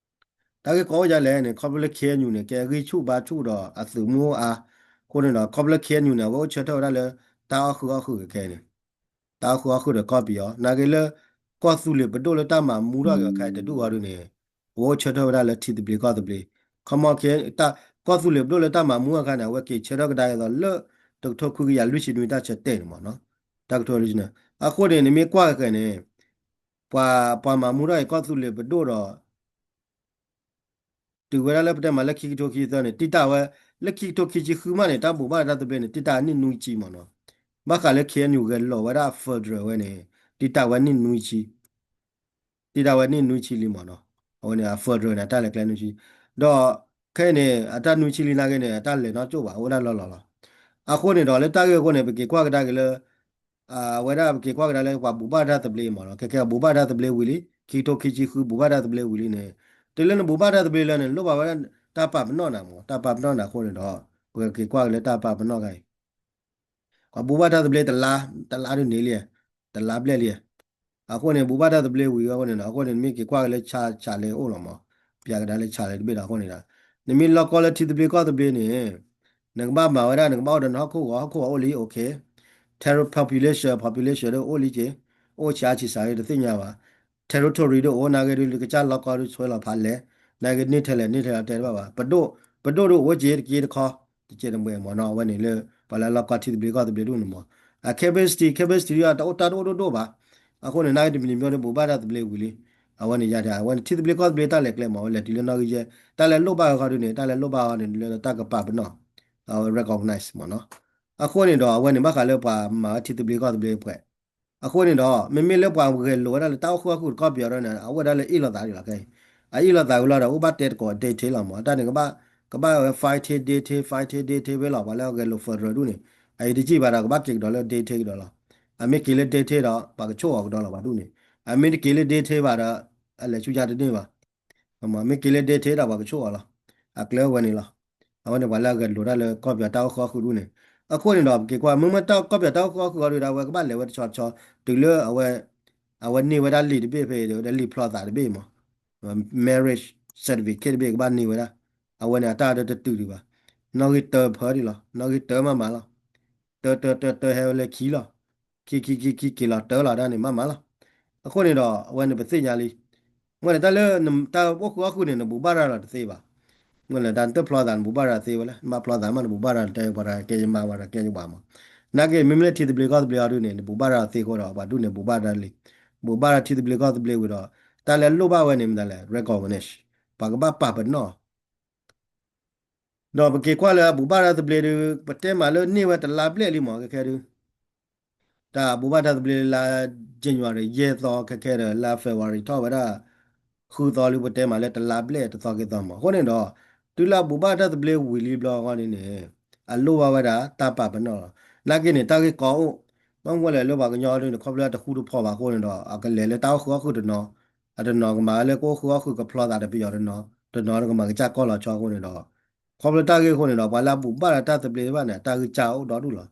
တၢ်ဂ့ၢ်ကီအိၣ်ဒ်လဲၣ်န့ၣ် ခီဖျိလၢ ခ့ၣ်အဲၣ်ယူၣ် န့ၣ် ကဲအဂံၢ်ဆူၣ်ဘါဆူၣ်ဒီးအသုးမုၢ်အိၣ်အါ, အဃိန့ၣ်ဒီး ခီဖျိလၢ ခ့ၣ်အဲၣ်ယူၣ် န့ၣ် အဝဲအိၣ်ဆၢထၢၣ်ဝဲဒၣ်လၢ တၢ်အီၣ်ဃုာ်အီၣ်ဃုာ်ခဲအံၤန့ၣ်, တၢ်အီၣ်ဃုာ်အီၣ်ဃုာ်ဒီးကီၢ်ပယီၤ နာ်က့လၢ ကီၢ်သူလ့ၤပဒိၣ်လၢတၢ်မၤမူထီၣ်က့ၤအီၤခဲအံၤတဒူၣ်အီၤဒုန့ၣ် အဝဲအိၣ်ဆၢထၢၣ်ဝဲဒၣ်လၢထံသဘျ့ကီၢ်သဘျ့, ခီမီ ကီၢ်သူလ့ၤပဒိၣ်လၢတၢ်မၤမူအခါန့ၣ် အဝဲက့ၤဆၢထၢၣ်ကဒါက့ၤအသးလၢ တကထိခွံကယၤလွံၢ်ဆံနွံတၢ်ဆၢတဲာ်န့ၣ်မ့ၢ်နီၤ, တၢ်ကထိလွံၢ်ဆံန့ၣ်, အဃိန့ၣ် နမ့ၢ်ကွၢ်ခဲအံၤန့ၣ် ပှၤ ပှၤမၤမူထီၣ်က့ၤကီၢ်သူလ့ၤပဒိၣ်ဒီး တုၤဝဲဒၣ်လၢပတဲမးလၢခံကထိခံဆံသၢန့ၣ် တံၢ်တၢ်ဝဲ, လၢခံကထိခံဆံဃုမးန့ၣ် တၢ်ဘိးဘၣ်တၢ်သဘျ့န့ၣ် တံၢ်တၢ်နံၣ်နွံဆံမ့ၢ်နီၤ, ဘၣ်ဃးလၢ ခ့ၣ်အဲၣ်ယူၣ် ဂဲၤလိာ်ဝဲဒၣ် federal ဝဲန့ၣ် တံၢ်တၢ်ဝဲနံၣ်နွံဆံ တံၢ်တၢ်ဝဲနံၣ်နွံဆံလံမ့ၢ်နီၤ, အဝဲန့ၣ် အ federal န့ၣ် အတၢ်လဲၤကျဲနွံဆံ, ဒီး ခဲအံၤန့ၣ် အတၢ်နွံဆံလံနာ်က့န့ၣ် အတၢ်လဲၤနီၢ်ကၠိၣ်ဘၣ် အိၣ်ဒၣ်လီၤလီၤလီၤ, အဃိန့ၣ်ဒီး လၢတၢ်ဂ့ၢ်အဃိန့ၣ် ပက့ၤကွၢ်ကဒါက့ၤလၢ အဝဲဒၣ်ပက့ၤကွၢ်ကဒါလၢပှၤဘိးဘၣ်တၢ်သဘျ့မ့ၢ်နီၤ, ခဲခဲဘိးဘၣ်တၢ်သဘျ့ဝံၤလံ, ခံကထိခံဆံဃုဘိးဘၣ်တၢ်သဘျ့ဝံၤလံန့ၣ်, တုၤလၢနဘိးဘၣ်တၢ်သဘျ့လၢန့ၣ် လိၣ်ဘၣ်ဝဲဒၣ်တၢ်ပာ်ပနီၣ်နၤမ့ၢ်, တၢ်ပာ်ပနီၣ်နၤအဃိန့ၣ်ဒီး ပကက့ၤကွၢ်က့ၤလၢတၢ်ပာ်ပနီၣ်ခါအံၤ ပှၤဘိးဘၣ်တၢ်သဘျ့တလါ, တလါဒုန့ၣ်လံ, တလါဘျဲၣ်လံ, အဃိန့ၣ် ဘိးဘၣ်တၢ်သဘျ့ဝံၤအဃိန့ၣ်ဒီး အဃိန့ၣ် နမ့ၢ်က့ၤကွၢ်က့ၤလၢ chart လဲၤအိၣ်လီၤမ့ၢ်, ပျးကဒါလၢ chart လဲၤတဘ့ၣ်ဒီး အဃိန့ၣ်ဒီး နမ့ၢ်လီၢ်ကီၢ်လၢထံသဘျ့ကီၢ်သဘျ့န့ၣ် နကဘၣ်မၤဝဲဒၣ် နကဘၣ်အိၣ်ဒီးနဟီၣ်ခိၣ်ဂီၤ, ဟီၣ်ခိၣ်ဂီၤအိၣ်လံ okay, terri population, population ဒုအိၣ်လံက့ၤ, အိၣ်ဆံးအါဆံးစှၤလံတသ့ၣ်ညါဘၣ်, territory ဒုအိၣ်နာ်က့ဒု လၢကစၢ်လီၢ်ကီၢ်ဒုဆွဲလီၤဖးလဲၣ်, နာ်က့န့ၢ်ထဲလဲၣ်န့ၢ်ထဲလဲၣ်တဲတဘၣ်ဘၣ်, ပဒိၣ်, ပဒိၣ်ဒုအိၣ်က့ၤတက့ၢ်တခီ, တကဲးတမှဲၤမ့ၢ်နီၤ, အဝဲန့ၣ်လၢ ပှၤလၢအလီၢ်ကီၢ်ထံသဘျ့ကီၢ်သဘျ့ဒုန့ၣ်မ့ၢ်, အ capacity, capacity ဒုတအိၣ်တၢ်တအိၣ်ဒိၣ်ဒိၣ်ဘၣ်, အဃိန့ၣ် နာ်က့တမံၤတမံၤဒုဘိးဘၣ်တၢ်သဘျ့ဝံၤလံ, အဝဲန့ၣ်ယၤဒၣ် အဝဲန့ၣ်ထံသဘျ့ကီၢ်သဘျ့တၢ်လဲၤကျဲမ့ၢ် အဝဲလဲၤတုၤလၢနီၣ်ဂံၢ်ယဲၢ်, တၢ်လဲၤလိၣ်ဘၣ်အခီဒုန့ၣ် တၢ်လဲၤလိၣ်ဘၣ်အခီဒုန့ၣ် တၢ်လဲၤလိၣ်ဘၣ်အီၤန့ၣ် လၢတၢ်ကပာ်ပနီၣ်, အဝဲ recognize မ့ၢ်နီၤ, အဃိန့ၣ်ဒီး အဝဲန့ၣ်ဘၣ်ဃးလၢပှၤမၤဝဲထံသဘျ့ကီၢ်သဘျ့ပှဲၤ, အဃိန့ၣ်ဒီး မ့မ့ၢ်လၢပှၤဂဲၤလိာ်ဝဲဒၣ်လၢတၢ်အိၣ်ဃူအိၣ်ဃုာ်တကီၢ်ပယီၤဒုန့ၣ် အအိၣ်ဝဲဒၣ်လၢအ့ၣ်လိာ်သးဒ်လီၤခဲအံၤ, အအ့ၣ်လိာ်သးဝံၤလီၤဒီး အိၣ်ဘၣ်တဲသကိး detail လီၤမ့ၢ်, တၢ်န့ၣ်ကဘၣ်, ကဘၣ်ဝဲ fighting detail, fighting detail ဖဲလီၤ, ပှၤလၢအဂဲၤလိာ် federal ဒုန့ၣ်, အအံၤတကံၢ်ဘၣ်ဒီး ကဘၣ်က့ၤကဒီးလၢ detail ကဒီးလီၤ, အမ့ၢ်က့ၤလၢ detail ဒီး ပှၤကဆိၣ်အီၤကဒီးလီၤ ပှၤဒုန့ၣ်, အမ့ၢ်တက့ၤလၢ detail ဘၣ်ဒီး အလဲၤဆူညါတန့ၢ်ဘၣ် မ့ၢ်က့ၤလၢ detail ဒီးပှၤကဆိၣ်အီၤလီၤ, အကျဲဝဲန့ၣ်လီၤ, အဝဲန့ၣ်ပှၤလၢအဂဲၤလိာ်တၢ်လၢကီၢ်ပယီၤတၢ်အိၣ်ဃူအိၣ်ဃုာ်ဒုန့ၣ်, အဃိန့ၣ်ဒီး ပက့ၤကွၢ် မ့မ့ၢ်တၢ်ကီၢ်ပယီၤတၢ်အိၣ်ဃူအိၣ်ဃုာ်အီၤဒုဒီး အဝဲကဘၣ်လဲၤဝဲတဆီတဆီ, တုၤလၢအဝဲ, အဝဲန့ၢ်ဝဲဒၣ်လံာ်တဘ့ၣ်ဖဲဒီး လံာ်ဖျီသးတဘ့ၣ်မ့ၢ်, marriage certificate တဘ့ၣ်ကဘၣ်န့ၢ်ဝဲဒၣ်, အဝဲန့ၣ်အတၢ်ဒုတတုၤဒံးဘၣ်, နီၣ်ဂံၢ်တၢဖၢဒံးလီၤ, နီၣ်ဂံၢ်တၢမးမးလီၤ, တၢတၢတၢတၢဟဲဝဲလၢခံလီၤ, ခံခံခံခံက့ၤလီၤတၢလီၤဒၣ်န့ၣ် မးမးလီၤ, အဃိန့ၣ်ဒီး အဝဲန့ၣ်ပသ့ၣ်ညါလံ, မ့ၢ်န့ၣ် တၢ်လၢ တၢ်အိၣ်ဃူအိၣ်ဃုာ်န့ၣ် နဘိးဘၣ်ရၤလီၤတသ့ဘၣ်, မ့ၢ်လၢတၢ်နတဖျီသး နဘူးဘၣ်တၢ်သ့ဝဲလဲၣ်, နဘၣ်ဖျီသးမး နဘူးဘၣ်တၢ်တဲပှၤတၢ်ကဲယမါ ပှၤတၢ်ကဲယဝၤမး. နာ်က့ မ့မ့ၢ်လၢထံသဘျ့ကီၢ်သဘျ့အီၤဒုန့ၣ် နဘူးဘၣ်တၢ်သ့အဃိဒီး ပှၤဒုးန့ၣ် ဘူးဘၣ်တၢ်လံ. ဘူးဘၣ်တၢ်ထံသဘျ့ကီၢ်သဘျ့ဝံၤဒီး တၢ်လၢလိၣ်ဘၣ်ဝဲန့ၣ် မတၤလဲၣ် recognize, ပှၤကဘၣ်ပာ်ပနီၣ် ဒီးပက့ၤကွၢ်လၢအဘူးဘၣ်တၢ်သဘျ့ဒီး ပတဲမးလၢန့ၢ်ဝဲတလါဘျဲၣ်လံမး ခဲခဲဒုး တၢ်ဘူးဘၣ်တၢ်သဘျ့လါ January ယဲၢ်သီ ခဲခဲဒီး လါ February ထီၣ်ဝဲဒၣ် ဃုသီလံ ပတဲမးလၢတလါဘျဲၣ်တသီက့ၤသီမး. အဃိန့ၣ်ဒီး တုၤလၢအဘူးဘၣ်တၢ်သဘျ့ဝံၤလံဘျီအဂီၢ်န့ၣ်န့ၣ် အလိၣ်ဘၣ်ဝဲဒၣ်တၢ်ပာ်ပနီၣ်လီၤ. နာ်က့န့ၣ် တၢ်ဂ့ၢ်ကီအိၣ် ဘၣ်မနုၤလဲၣ်လၢပှၤကညီဒုန့ၣ် ခီဖျိတၢ်တဃူတဖိးဘၣ်အဃိန့ၣ်ဒီး အကလဲၤလၢတၢ်အိၣ်ဃုာ်အီၣ်ဃုာ်တနီၤ, အတနီၤကမၤလၢကအိၣ်ဃုာ်အီၣ်ဃုာ်ကဖျီသးတပယီၤတနီၤ, တနီၤကမၤကစၢ်ကီၢ်လီၤဆီအဃိန့ၣ်ဒီး ခီဖျိတၢ်ဂ့ၢ်အဃိန့ၣ်ဒီး ပှၤလၢအဘူးဘၣ်ဒီးတၢ်သဘျ့တဖၣ်န့ၣ် အတၢ်ဂံၢ်စၢ်အိၣ်ဒီဒူၣ်လီၤ.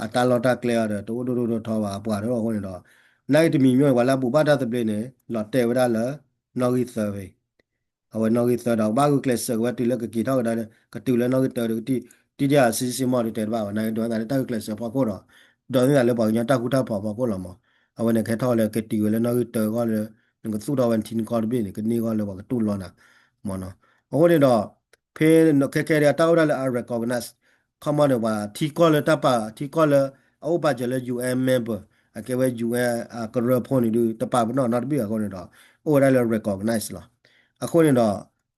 အတၢ်လီၢ်တၢ်ကျဲအီၤဒီး တအိၣ်ဒိၣ်ဒိၣ်ထီထီဘၣ် အပှၤတအိၣ်အဃိန့ၣ်ဒီး နာ်က့တမံၤမံၤ ပှၤလၢအဘူးဘၣ်တၢ်သဘျ့န့ၣ် လီၤတဲာ်ဝဲဒၣ်လၢ နီၣ်ဂံၢ်သၢဝဲအံၤ အဝဲနီၣ်ဂံၢ်သၢဒီး ကဘၣ်ဂုာ်ကျဲးစၢးဝဲတုၤလၢကက့ၤထီၣ်ကဒါဒီး ကတုၤလၢနီၣ်ဂံၢ်တၢဒီး ကတံၢ်တၢ်စံစံမီၢ်ဒုးတဲတဘၣ်ဘၣ် နာ်က့ဒိးသးလၢတၢ်ဂုာ်ကျဲးစၢးဖီခိၣ်ဒီး ဒိးသးလၢပှၤကညီတၢ်ဃူတၢ်ဖိးဖီခိၣ်လီၤမး. အဝဲန့ၣ်ကဟဲထီၣ်လၢကတုၤဝဲလၢနီၣ်ဂံၢ်တၢအဂီၢ်လၢ နကသူၣ်ထီၣ်ဝဲနထံနကီၢ်တဘ့ၣ်န့ၣ် ကန့ၢ်အဂီၢ်လၢပှၤကတူၢ်လိာ်နၤမးနီၤ. အဃိန့ၣ်ဒီး ဖဲခဲခဲဒုးအတၢ်အိၣ်ဒၣ်လၢအ recognize ခီမီန့ၣ် ပှၤထံကီၢ်လၢတၢ်ပာ် ထံကီၢ်လၢအအိၣ်ပာ်စၢၤလၢ UN member အကဲဝဲ UN အကရၢဖိန့ၣ်ဒုး တပာ်ပနီၣ်နီတဘ့ၣ်အဃိန့ၣ်ဒီး အိၣ်ဝဲဒၣ်လၢ recognize လီၤ. အဃိန့ၣ်ဒီး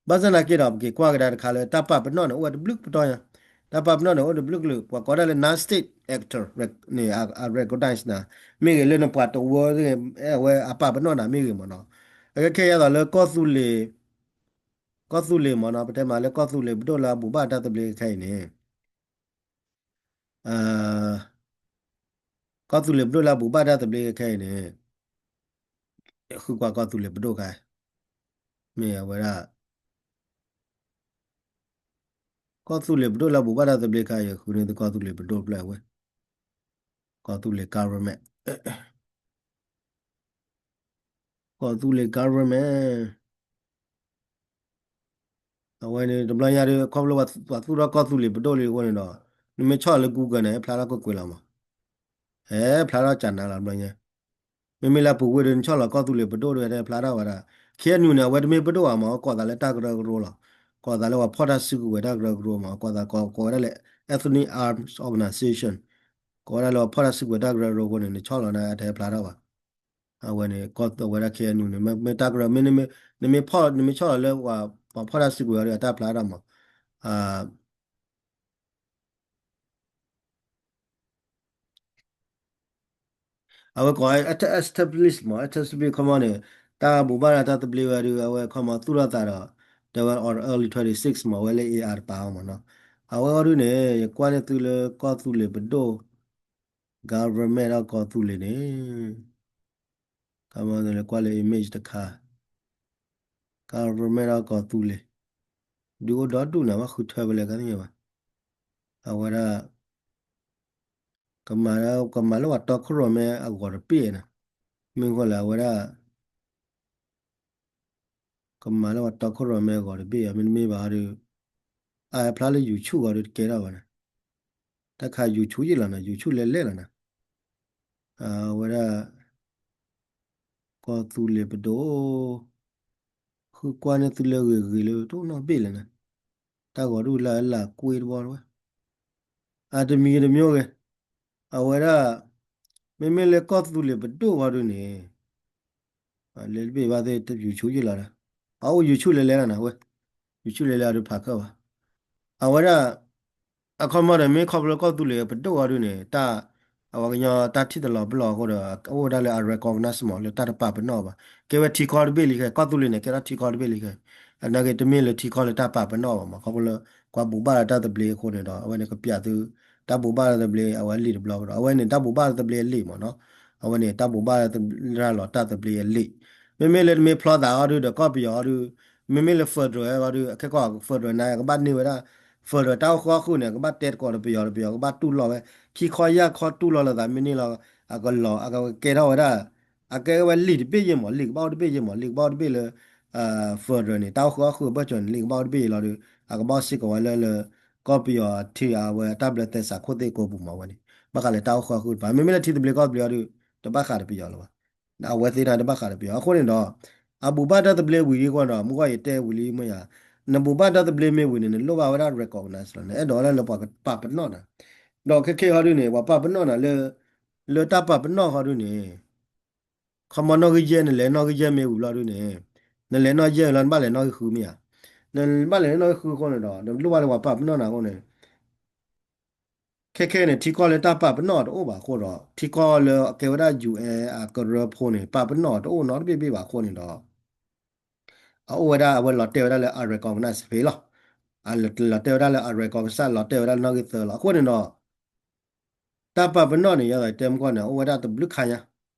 ဘၣ်ဆၣ်သနာ်က့ဒီး ပက့ၤကွၢ်ကဒါတခါလၢတၢ်ပာ်ပနီၣ်န့ၣ် အိၣ်ဝဲတဘျုးပတီၢ်ညါ, တၢ်ပာ်ပနီၣ်န့ၣ် အိၣ်တဘျုးကလုာ် ပှၤကိးဒၣ်လၢ non-state actor န့ၣ် အ recognize နၤ, မ့ၢ်ဂ့ၤလၢနပှၤတဝၢ အဝဲအပာ်ပနီၣ်နၤမ့ၢ်ဂ့ၤမးနီၤ. အခဲခဲအံၤဒ်သိးလၢကီၢ်သူလ့ၤ ကီၢ်သူလ့ၤမးနီၤ, ပတဲမးလၢကီၢ်သူလ့ၤပဒိၣ်လၢအဘူးဘၣ်တၢ်သဘျ့ခဲအံၤန့ၣ် ကီၢ်သူလ့ၤပဒိၣ်လၢအဘူးဘၣ်တၢ်သဘျ့ခဲအံၤန့ၣ် ဃုကွၢ်ကီၢ်သူလ့ၤပဒိၣ်ခါ, မ့ၢ်အဝဲဒၣ် ကီၢ်သူလ့ၤပဒိၣ်လၢအဘူးဘၣ်တၢ်သဘျ့ခါ ယဃုန့ၢ်သုကီၢ်သူလ့ၤပဒိၣ်ဖျၢၣ်ဝဲ, ကီၢ်သူလ့ၤ government ကီၢ်သူလ့ၤ government အဝဲန့ၣ် တဘျီညါဒီး ခီဖျိပှၤသူၣ်ထီၣ်ကီၢ်သူလ့ၤပဒိၣ်လံအဃိန့ၣ်ဒီး နမ့ၢ်ဆီၣ်လီၤလၢ Google န့ၣ် ဟဲဖျါထီၣ်ကွ့ၢ်ကွ့ၢ်လီၤမး, ဟဲဖျါထီၣ်ကၢနၤလီၤ တဘျီညါ. မ့မ့ၢ်လၢပူၤကွံာ်ဒီး နဆီၣ်လီၤကီၢ်သူလ့ၤပဒိၣ်ဒီး ဟဲဖျါထီၣ်ဝဲဒၣ် ခ့ၣ်အဲၣ်ယူၣ်န့ၣ် အဝဲတမ့ၢ်ပဒိၣ်ဘၣ်မး ကိးသးလၢတၢ်ကရၢကရိလီၤ. ကိးသးလၢပှၤဖီၣ်တၢ်စုကဝဲၤတၢ်ကရၢကရိမး ကိးသးကိးဝဲဒၣ်လၢ Ethnic Armed Organization ကိးဝဲဒၣ်လၢပှၤဖီၣ်တၢ်စုကဝဲၤတၢ်ကရၢကရိအဃိန့ၣ် နဆီၣ်လီၤန့ၣ် အတဟဲဖျါထီၣ်ဘၣ်. အဝဲန့ၣ် ကိးဝဲဒၣ် ခ့ၣ်အဲၣ်ယူၣ်န့ၣ် မ့ၢ်တၢ်ကရၢ မ့ၢ် နမ့ၢ်ဖီၣ် နမ့ၢ်ဆီၣ်လီၤလၢ ပှၤဖီၣ်တၢ်စုကဝဲၤအီၤဒီး အတၢ်ဖျါထီၣ်မး အဝဲကိး establish မး establish ခီမီန့ၣ် တၢ်ဘူးဘၣ်တၢ်သဘျ့ဝဲဒီး အဝဲခီမီသူၣ်ထီၣ်သးဒီး တဲဝဲ on early twenty six မး အဝဲလၢ A R တပာ်အီၤမးနီၤ. အဝဲအီၤဒုန့ၣ် ယကွၢ်န့ၢ်သုလၢကီၢ်သူလ့ၤပဒိၣ် government ဒီးကီၢ်သူလ့ၤန့ၣ် ခီမီန့ၣ် ကွၢ်လၢ image တခါ government ဒီးကီၢ်သူလ့ၤ ဒုးအိၣ်ဒီဒူၣ်န့ၣ် ဘၣ်ဃုထၢဖဲလဲၣ်ကသ့ၣ်ညါဘၣ်. အဝဲဒၣ် ကမၤ ကမၤလၢပှၤတီခိၣ်ရိၣ်မဲအဂီၤတဘ့ၣ်န့ၣ် မ့ၢ်ဃိလၢအဝဲဒၣ် ကမၤလၢပှၤတီခိၣ်ရိၣ်မဲအဂီၤတဘ့ၣ် မ့တမ့ၢ်ဘၣ်ဒီး အဖျါလၢ YouTube ဂီၤဒီးတကဲထီၣ်ဘၣ်န့ၣ် တၢ်ခါ YouTube ယ့ၣ်လီၤန့ၣ် YouTube လဲၤလဲၤလီၤန့ၣ် အဝဲဒၣ် ကီၢ်သူလ့ၤပဒိၣ် ဃုကွၢ်န့ၢ်သုလၢဂ့ၤဂ့ၤလၢတအိၣ်နီတဘ့ၣ်လဲၣ်န့ၣ် တၢ်ဂီၤဒူၣ်လၢအလၢကွ့တဘီတဝဲ အတမံၤတမံၤဂ့ၤ အဝဲဒၣ် မ့မ့ၢ်လၢကီၢ်သူလ့ၤပဒိၣ်ဝဲဒၣ်န့ၣ် လဲၤတဘ့ၣ်ဘၣ်သ့ၣ် YouTube ယ့ၣ်လီၤဒီး အအိၣ် YouTube လဲၤလဲၤလီၤန့ၣ် အဝဲ YouTube လဲၤလဲၤအီၤဒုးဖးခၢၣ်ဘၣ် အဝဲဒၣ် အခီမီဒီး မ့ၢ်ခီဖျိကီၢ်သူလ့ၤပဒိၣ်ဝဲဒၣ်န့ၣ် တၢ် အဝဲကညီတၢ်ထံၣ်တလီၤပလီၢ်အဃိဒီး အိၣ်ဝဲဒၣ်လၢအ recognize မးလၢတၢ်တပာ်ပနီၣ်ဘၣ် ကဲဝဲထံကီၢ်တဘ့ၣ်လံခဲ ကီၢ်သူလ့ၤန့ၣ် ကဲထီၣ်ထံကီၢ်တဘ့ၣ်လံခဲ အနာ်က့တမ့ၢ်လၢထံကီၢ်လၢတၢ်ပာ်ပနီၣ်ဘၣ်မး ခီဖျိလၢ ပှၤဘူးဘၣ်ဒီးတၢ်သဘျ့အဃိန့ၣ်ဒီး အဝဲန့ၣ်ကပျးသု တၢ်ဘူးဘၣ်တၢ်သဘျ့ အဝဲအလံာ်တဘျီကဒီး အဝဲန့ၣ်တၢ်ဘူးဘၣ်တၢ်သဘျ့အလံာ်မးနီၤ အဝဲန့ၣ်တၢ်ဘူးဘၣ်တၢ်သဘျ့လီၤတၢ်သဘျ့အလံာ် မ့မ့ၢ်လၢနမ့ၢ်ဖျီသးအီၤဒုးဒီးကီၢ်ပယီၤအီၤဒုး မ့မ့ၢ်လၢ federal အီၤဒုး အခဲကီၢ် federal န့ၣ် အကဘၣ်န့ၢ်ဝဲဒၣ် federal တၢ်အိၣ်ဃူအိၣ်ဃုာ်န့ၣ် အကဘၣ်တဲသကိးဒီးပယီၤဒီးပယီၤကဘၣ်တူၢ်လိာ်ဝဲ ခံခီယၢ်ခီတူၢ်လိာ်လိာ်သးမ့ၢ်န့ၢ်လီၤ အကလီၤ အကကဲထီၣ်ဝဲဒၣ် အကဲဝဲလံာ်တဘ့ၣ်ယ့ၢ်မး လံာ်ကဘၣ်အိၣ်တဘ့ၣ်ယ့ၢ်မး လံာ်ကဘၣ်အိၣ်တဘ့ၣ်လၢ federal န့ၣ် တၢ်အိၣ်ဃူအိၣ်ဃုာ်အဘၢၣ်စၢၤန့ၣ် လံာ်ကဘၣ်အိၣ်တဘ့ၣ်ယ့ၢ်လီၤဒီး အကဘၣ်စ့ၢ်ကီးဝဲလၢလၢ ကီၢ်ပယီၤထံအဝဲတၢ်ဘျၢသဲစးခိၣ်သ့ၣ်ကိးပူၤမးဝဲန့ၣ် ဘၣ်ဃးလၢတၢ်အိၣ်ဃူအိၣ်ဃုာ်တပၤ မ့မ့ၢ်လၢထံသဘျ့ကီၢ်သဘျ့အီၤဒုး တဘၣ်ဃးဒီးပယီၤလၢၤဘၣ် အဝဲသ့ၣ်တၢ်တဘၣ်ဃးဒီးပယီၤ အဃိန့ၣ်ဒီး အဘူးဘၣ်တၢ်သဘျ့ဝံၤလံအဃိဒီး မုၢ်ဂီၢ်ယတဲဝံၤလံမ့ၢ်ယၤ နဘူၣ်ဘၣ်တၢ်သဘျ့မ့ၢ်ဝံၤန့ၣ် နလိၣ်ဘၣ်ဝဲဒၣ် recognize လီၤ, နအဲၣ်ဒိးလၢလၢပှၤကပာ်ပနီၣ်နၤ, ဒီးခဲခဲဟီဒုန့ၣ် ပှၤပာ်ပနီၣ်နၤလၢ လၢတၢ်ပာ်ပနီၣ်ဟီဒုန့ၣ် ခီမီနီၣ်ဂံၢ်ယဲၢ် နလဲၤနီၣ်ဂံၢ်ယဲၢ်မ့ၢ်ဝံၤလီၤဒုန့ၣ်, နလဲၤနီၣ်ယဲၢ်လီၤ နဘၣ်လဲၤနီၣ်ဂံၢ်ဃုမ့ၢ်ဧါ, နဘၣ်လဲၤနီၣ်ဂံၢ်ဃုအဃိန့ၣ်ဒီး နလိၣ်ဘၣ်လၢပှၤပာ်ပနီၣ်နၤအဃိန့ၣ် ခဲခဲန့ၣ် ထံကီၢ်လၢတၢ်ပာ်ပနီၣ်အီၤတအိၣ်ဘၣ်အဃိဒီး ထံကီၢ်လၢအကဲဝဲဒၣ် ယူၣ်အဲၣ် အကရၢဖိန့ၣ် ပာ်ပနီၣ်အီၤတအိၣ်နီတဘ့ၣ်ဘ့ၣ်ဘၣ်အဃိန့ၣ်ဒီး အအိၣ်ဝဲဒၣ်အဝဲလီၤတဲာ်ဝဲဒၣ်လၢ အ recognize ဖဲလီၤ. အလီၤတဲာ်ဝဲဒၣ်လၢ အ recognize လီၤတဲာ်ဝဲဒၣ်လၢနီၣ်ဂံၢ်သၢလီၤ. အဃိန့ၣ်ဒီး တၢ်ပာ်ပနီၣ်န့ၣ် ယသးတဲမကီၢ်န့ၣ် အိၣ်ဝဲဒၣ်တဘျုးခါညါ,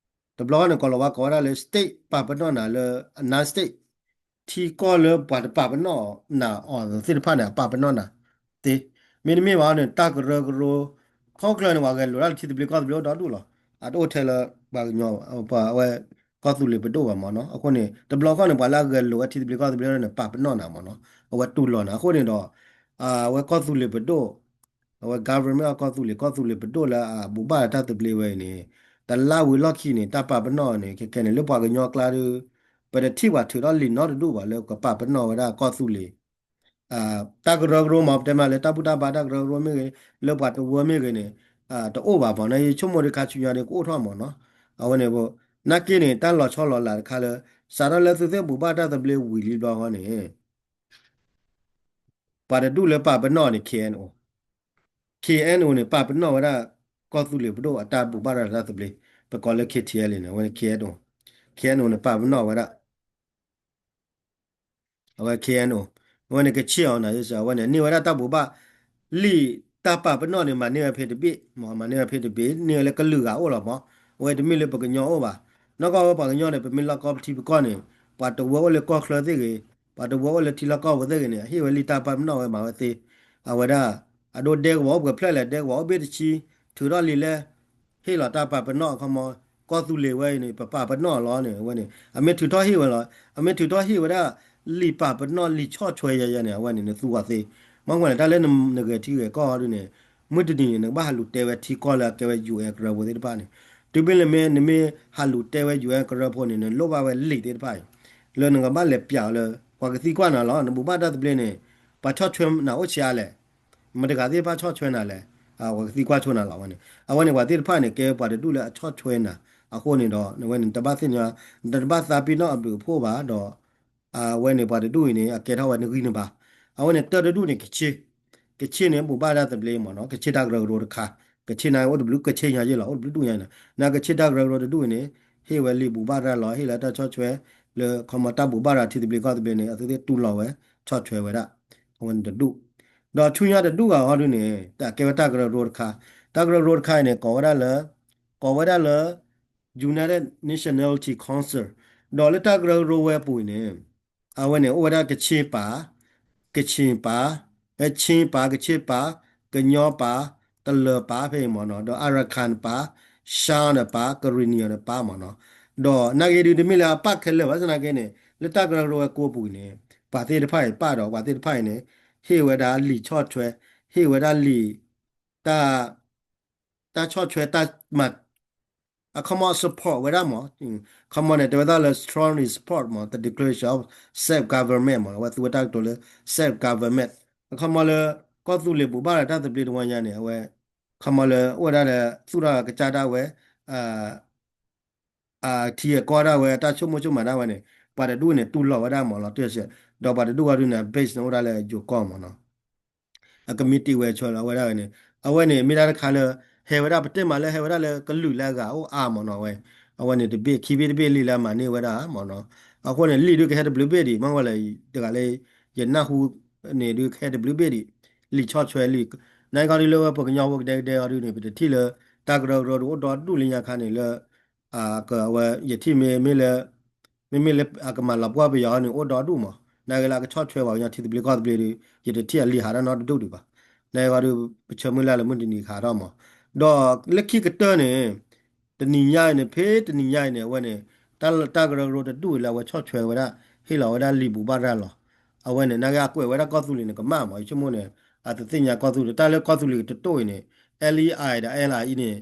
တဘျီဃီန့ၣ် ကိးလီၤဝဲကိးဝဲဒၣ်လၢ state ပာ်ပနီၣ်နၤလၢ အ non-state ထံကီၢ်လၢပှၤတပာ်ပနီၣ်နၤအီၤသ့ၣ်တဖၣ်န့ၣ် အပာ်ပနီၣ်နၤသ့, မ့တမ့ၢ်ဘၣ်န့ၣ် တၢ်ကရၢကရိ ခီဖျိန့ၣ် ပှၤဂဲၤလိာ်ဒၣ်လၢထံသဘျ့ကီၢ်သဘျ့အိၣ်ဒီဒူၣ်လီၤ. အတအိၣ်ထဲလၢပှၤကညီ ပှၤအဝဲကီၢ်သူလ့ၤပဒိၣ်ဘၣ်မ့ၢ်နီၤ. အဃိန့ၣ် တဘျီဃီန့ၣ် ပှၤလၢအဂဲၤလိာ်ဝဲထံသဘျ့ကီၢ်သဘျ့န့ၣ် ပာ်ပနီၣ်နၤမ့ၢ်နီၤ, အဝဲတူၢ်လိာ်နၤ. အဃိန့ၣ်ဒီး အဝဲကီၢ်သူလ့ၤပဒိၣ် အဝဲ government of ကီၢ်သူလ့ၤ ကီၢ်သူလ့ၤပဒိၣ်လၢအဘူၣ်ဘၣ်တၢ်သဘျ့ဝဲအံၤန့ၣ် တလါဝံၤလီၢ်ခံန့ၣ် တၢ်ပာ်ပနီၣ်န့ၣ် ခဲခဲန့ၣ် လၢပှၤကညီအကျါဒီး ပတထံၣ်ပှၤထုးထီၣ်လံာ်နီတဒူၣ်ဘၣ်လၢကပာ်ပနီၣ်ဝဲဒၣ်ကီၢ်သူလ့ၤ တၢ်ကရၢကရိမ့ၢ် ပတဲမးလၢတၢ်ဘူၣ်တၢ်ဘါတၢ်ကရၢကရိမ့ၢ်ဂ့ၤ, လၢပှၤတဝၢမ့ၢ်ဂ့ၤန့ၣ် တအိၣ်ဘၣ်မ့ၢ်နီၤ. ယဆိကမိၣ်တခါဆူညါဒီးကအိၣ်ထီၣ်မ့ၢ်နီၤ. အဝဲန့ၣ် နာ်က့န့ၣ် တၢ်လီၤဆီလီၤလးတခါလၢ စးထီၣ်လၢသုသ့ၣ်ဘူၣ်ဘၣ်တၢ်သဘျ့ဝံၤလံဘျီဃီန့ၣ် ပှၤတဒူၣ်လၢပာ်ပနီၣ်န့ၣ် KNO, KNO န့ၣ် ပာ်ပနီၣ်ဝဲဒၣ် ကီၢ်သူလ့ၤပဒိၣ်အတၢ်ဘူၣ်ဘၣ်ရၤတၢ်သဘျ့, ပကိးလၢ KTLA န့ၣ် အဝဲန့ၣ် KNO, KNO န့ၣ် ပာ်ပနီၣ်ဝဲဒၣ် အဝဲ KNO, အဝဲန့ၣ် ကချ့ၣ်အီၤနၤ အဝဲန့ၣ် န့ၢ်ဝဲဒၣ်တၢ်ဘူၣ်ဘၣ် လံာ်တၢ်ပာ်ပနီၣ်န့ၣ် မၤန့ၢ်ဝဲဖဲတဘ့ၣ်, မၤန့ၢ်ဝဲဖဲတဘ့ၣ်, န့ၢ်ဝဲလၢကလုာ်ဂၤအိၣ်လီၤမ့ၢ်, အဝဲတမ့ၢ်လၢပှၤကညီအိၣ်ဘၣ်. နီၢ်ကီၢ်ဝဲပှၤကညီန့ၣ် ပမ့ၢ်လီၢ်ကီၢ်ပထံပကီၢ်န့ၣ် ပှၤတဝၢအိၣ်လၢကီၢ်ချၢသ့ၣ်ဂ့ၤ, ပှၤတဝၢအိၣ်လၢထံလီၢ်ကီၢ်ပူၤသ့ၣ်ဂ့ၤန့ၣ် အဟ့ၣ်ဝဲလံာ်တၢ်ပာ်ပနီၣ်ဝဲမၤဝဲသ့, အဝဲဒၣ် အဒိဒဲကဝီၤအိၣ်ပှဲၤဖျၢၣ်လဲၣ် ဒဲကဝီၤအိၣ်ဘ့ၣ်တဆံ, ထုးထီၣ်လံာ်လဲၣ် ဟ့ၣ်လီၤတၢ်ပာ်ပနီၣ်အခီမီ, ကီၢ်သူလ့ၤဝဲအံၤန့ၣ် ပပာ်ပနီၣ်လီၤန့ၣ် အဝဲန့ၣ် အမ့ၢ်ထုးထီၣ်ဟ့ၣ်ဝဲလီၤ, အမ့ၢ်ထုးထီၣ်ဟ့ၣ်ဝဲဒၣ် လံာ်ပာ်ပနီၣ်လံာ်ဆီၣ်ထွဲယဲယဲန့ၣ် အဝဲန့ၣ် နသူဝဲသ့, မ့ၢ်ဝဲန့ၣ် တၢ်လၢနဂဲၤထံဂဲၤကီၢ်ဟီဒုန့ၣ် မုၢ်တနံၤန့ၣ် နကဘၣ်ဟးလူၤတဲဝဲထံကီၢ်လၢအကဲဝဲ UN ကရၢဖိသ့ၣ်တဖၣ်န့ၣ်, တုၤမ့ၢ်လၢမ့ၢ် နမ့ၢ်ဟးလူၤတဲဝဲ UN ကရၢဖိန့ၣ် နလိၣ်ဘၣ်ဝဲလံာ်သ့ၣ်တဖၣ်အံၤ လၢနကဘၣ်လဲၤပျးအီၤလၢ ပှၤကသံကွၢ်နၤလီၤ, နဘူၣ်ဘၣ်တၢ်သဘျ့န့ၣ် ပှၤဆီၣ်ထွဲနၤအိၣ်ဆံးအါလဲၣ် မတၤဂၤသ့ၣ်တဖၣ်ဆီၣ်ထွဲနၤလဲၣ်, ပှၤကသံကွၢ်ဆိနၤလီၤဝဲန့ၣ်, အဝဲန့ၣ်ပှၤသ့ၣ်တဖၣ်န့ၣ် ကဲပှၤတဒူၣ်လၢအဆီၣ်ထွဲနၤ, အဃိန့ၣ်ဒီး နဝဲန့ၣ် တဘၣ်သ့ၣ်ညါ, နတဘၣ်သးပ့ၤနီၣ်အဘျုးအဖှိၣ်ဘၣ်ဒီး အဝဲန့ၣ်ပှၤတဒူၣ်အံၤန့ၣ် အကဲထီၣ်ဝဲနဂံၢ်နဘါ, အဝဲန့ၣ်တၢ်တဒူၣ်န့ၣ် ကဆ့, ကဆ့န့ၣ် ဘူၣ်ဘၣ်တၢ်သဘျ့မ့ၢ်နီၤ, ကဆ့တၢ်ကရၢကရိတခါ, ကဆ့န့ၣ်အိၣ်တဘျုးကဆ့ညါယဲလီၤ, အိၣ်တဘျုးဒူၣ်ညါန့ၣ်, နကဆ့တၢ်ကရၢကရိတဒူၣ်အံၤန့ၣ် ဟ့ၣ်ဝဲလံာ်ဘူၣ်ဘၣ်ရၤလီၤ, ဟ့ၣ်လၢတၢ်ဆီၣ်ထွဲ လၢခီမီတၢ်ဘူၣ်ဘၣ်ရၤထံသဘျ့ကီၢ်သဘျ့န့ၣ် အသုသ့ၣ်တူၢ်လိာ်ဝဲ ဆီၣ်ထွဲဝဲဒၣ်, အဝဲန့ၣ်တဒူၣ်, ဒီးဆူညါတဒူၣ်ဂၤဟီဒုန့ၣ် တၢ်ကဲဝဲတၢ်ကရၢကရိတခါ, တၢ်ကရၢကရိတခါအံၤန့ၣ် ကိးဝဲဒၣ်လၢ, ကိးဝဲဒၣ်လၢ United Nationality Council, ဒီးလၢတၢ်ကရၢကရိဝဲအပူၤအံၤန့ၣ် အဝဲန့ၣ်အိၣ်ဝဲဒၣ်ကဆ့ပၢ်, ကဆ့ပၢ်, အဲ ခ့ပၢ်, ကဆ့ပၢ်, ကညီပၢ်, တလၢၤပၢ်ဖဲအံၤမ့ၢ်နီၤ, ဒီး Arakan ပၢ်, Shan ပၢ်, Karenni ပၢ်မ့ၢ်နီၤ, ဒီးနာ်က့ဒုးတမ့ၢ်လၢအပၣ်ခဲလၢာ်ဘၣ်, သနာ်က့န့ၣ် လၢတၢ်ကရၢကရိဝဲကိးပူၤအံၤန့ၣ် ပှၤသ့ၣ်တဖၣ်အံၤပၣ်ဒီး ပှၤသ့ၣ်တဖၣ်အံၤန့ၣ် ဟ့ၣ်ဝဲဒၣ်လံာ်ဆီၣ်ထွဲ, ဟ့ၣ်ဝဲဒၣ်လံာ် တၢ်, တၢ်ဆီၣ်ထွဲတၢ်မၤ အခီမီ support ဝဲဒၣ်မ့ၢ်, ခီမီန့ၣ် တဲဝဲဒၣ်လၢ strongly support မ့ၢ် the declaration of self government မ့ၢ် အဝဲသူဝဲတၢ်ကတိၤလၢ self government အခီမီလၢ ကီၢ်သူလ့ၤဘူၣ်ဘၣ်ဒီးတၢ်သဘျ့တဝီညါန့ၣ် အဝဲ ခီမီလၢအိၣ်ဝဲဒၣ်ဒီး သူၣ်ထီၣ်ကစၢ်ဒၣ်ဝဲ အထံအကီၢ်ဒၣ်ဝဲ အတၢ်ဆိကမိၣ်ဆိကမးဒၣ်ဝဲန့ၣ် ပှၤတဒူၣ်န့ၣ် တူၢ်လိာ်ဝဲဒၣ်မ့ၢ်လီၤတံၢ်စဲး, ဒီးပှၤတဒူၣ်ဝဲဒုန့ၣ် base န့ၣ်အိၣ်ဒၣ်လၢယိၤကီၢ်မ့ၢ်နီၤ, အကမံးတံာ်ဝဲဆၢလီၤဝဲဒၣ်ဝဲန့ၣ်, အဝဲန့ၣ် မ့ၢ်ဒၣ်တခါလၢ ဟဲဝဲဒၣ်ပတဲမးလၢဟဲဝဲဒၣ်လၢကလုာ်လၢအဂၤအိၣ်အါမ့ၢ်နီၤဝဲ, အဝဲန့ၣ်တဘ့ၣ် ခံဘ့ၣ်တဘ့ၣ်လံလၢအမၤန့ၢ်ဝဲဒၣ်မ့ၢ်နီၤ, အဃိန့ၣ် လံာ်ဒုကဟဲတဘျုးဘ့ၣ်ဒံး မ့ၢ်ဝဲလၢ တဂၤလၢ ယနၢ်ဟူန့ၣ်ဒုကဟဲတဘျုးဘ့ၣ်ဒံး, လံာ်ဆီၣ်ထွဲလံာ်, နာ်က့ဒုလၢဝဲပှၤကညီဖိကဒဲကဒဲအီၤဒုန့ၣ် ပတထံၣ်လၢ တၢ်ကရၢကရိဒုအိၣ်ဒီဒူၣ်လၢညါခါန့ၣ်လၢ အဝဲ ယထံၣ်မ့မ့ၢ်လၢ မ့မ့ၢ်လၢအကမၤလီၤပှီၢ်ပယီၤန့ၣ် အိၣ်ဒီဒူၣ်မး, နာ်က့လၢအကဆီၣ်ထွဲပှၤကညီထံသဘျ့ကီၢ်သဘျ့ဒီး ယတထံၣ်အလံာ်ဟးထီၣ်နီတဒူၣ်ဒံးဘၣ်, နာ်က့ဒီး ပဆၢမုၢ်လၢ်လၢမုၢ်တနံၤကဟးထီၣ်မး, ဒီးလၢခံကတၢၢ်န့ၣ် တနံၤညါအံၤန့ၣ် ဖဲတနံၤညါအံၤန့ၣ် အဝဲန့ၣ် တၢ်ကရၢကရိတဒူၣ်အံၤလၢအဝဲဆီၣ်ထွဲဝဲဒၣ် ဟ့ၣ်လီၤဝဲဒၣ်လံာ်ဘူၣ်ဘၣ်ရၤလီၤ, အဝဲန့ၣ် နာ်က့အကွဲးဝဲဒၣ်ကီၢ်သူလ့ၤန့ၣ် ကမၣ်မး ယဆိကမိၣ်န့ၣ် အတသ့ၣ်ညါကီၢ်သူလ့ၤ တၢ်လၢကီၢ်သူလ့ၤတတိၢ်အံၤန့ၣ် လံအံၤဒီး လံအံၤန့ၣ်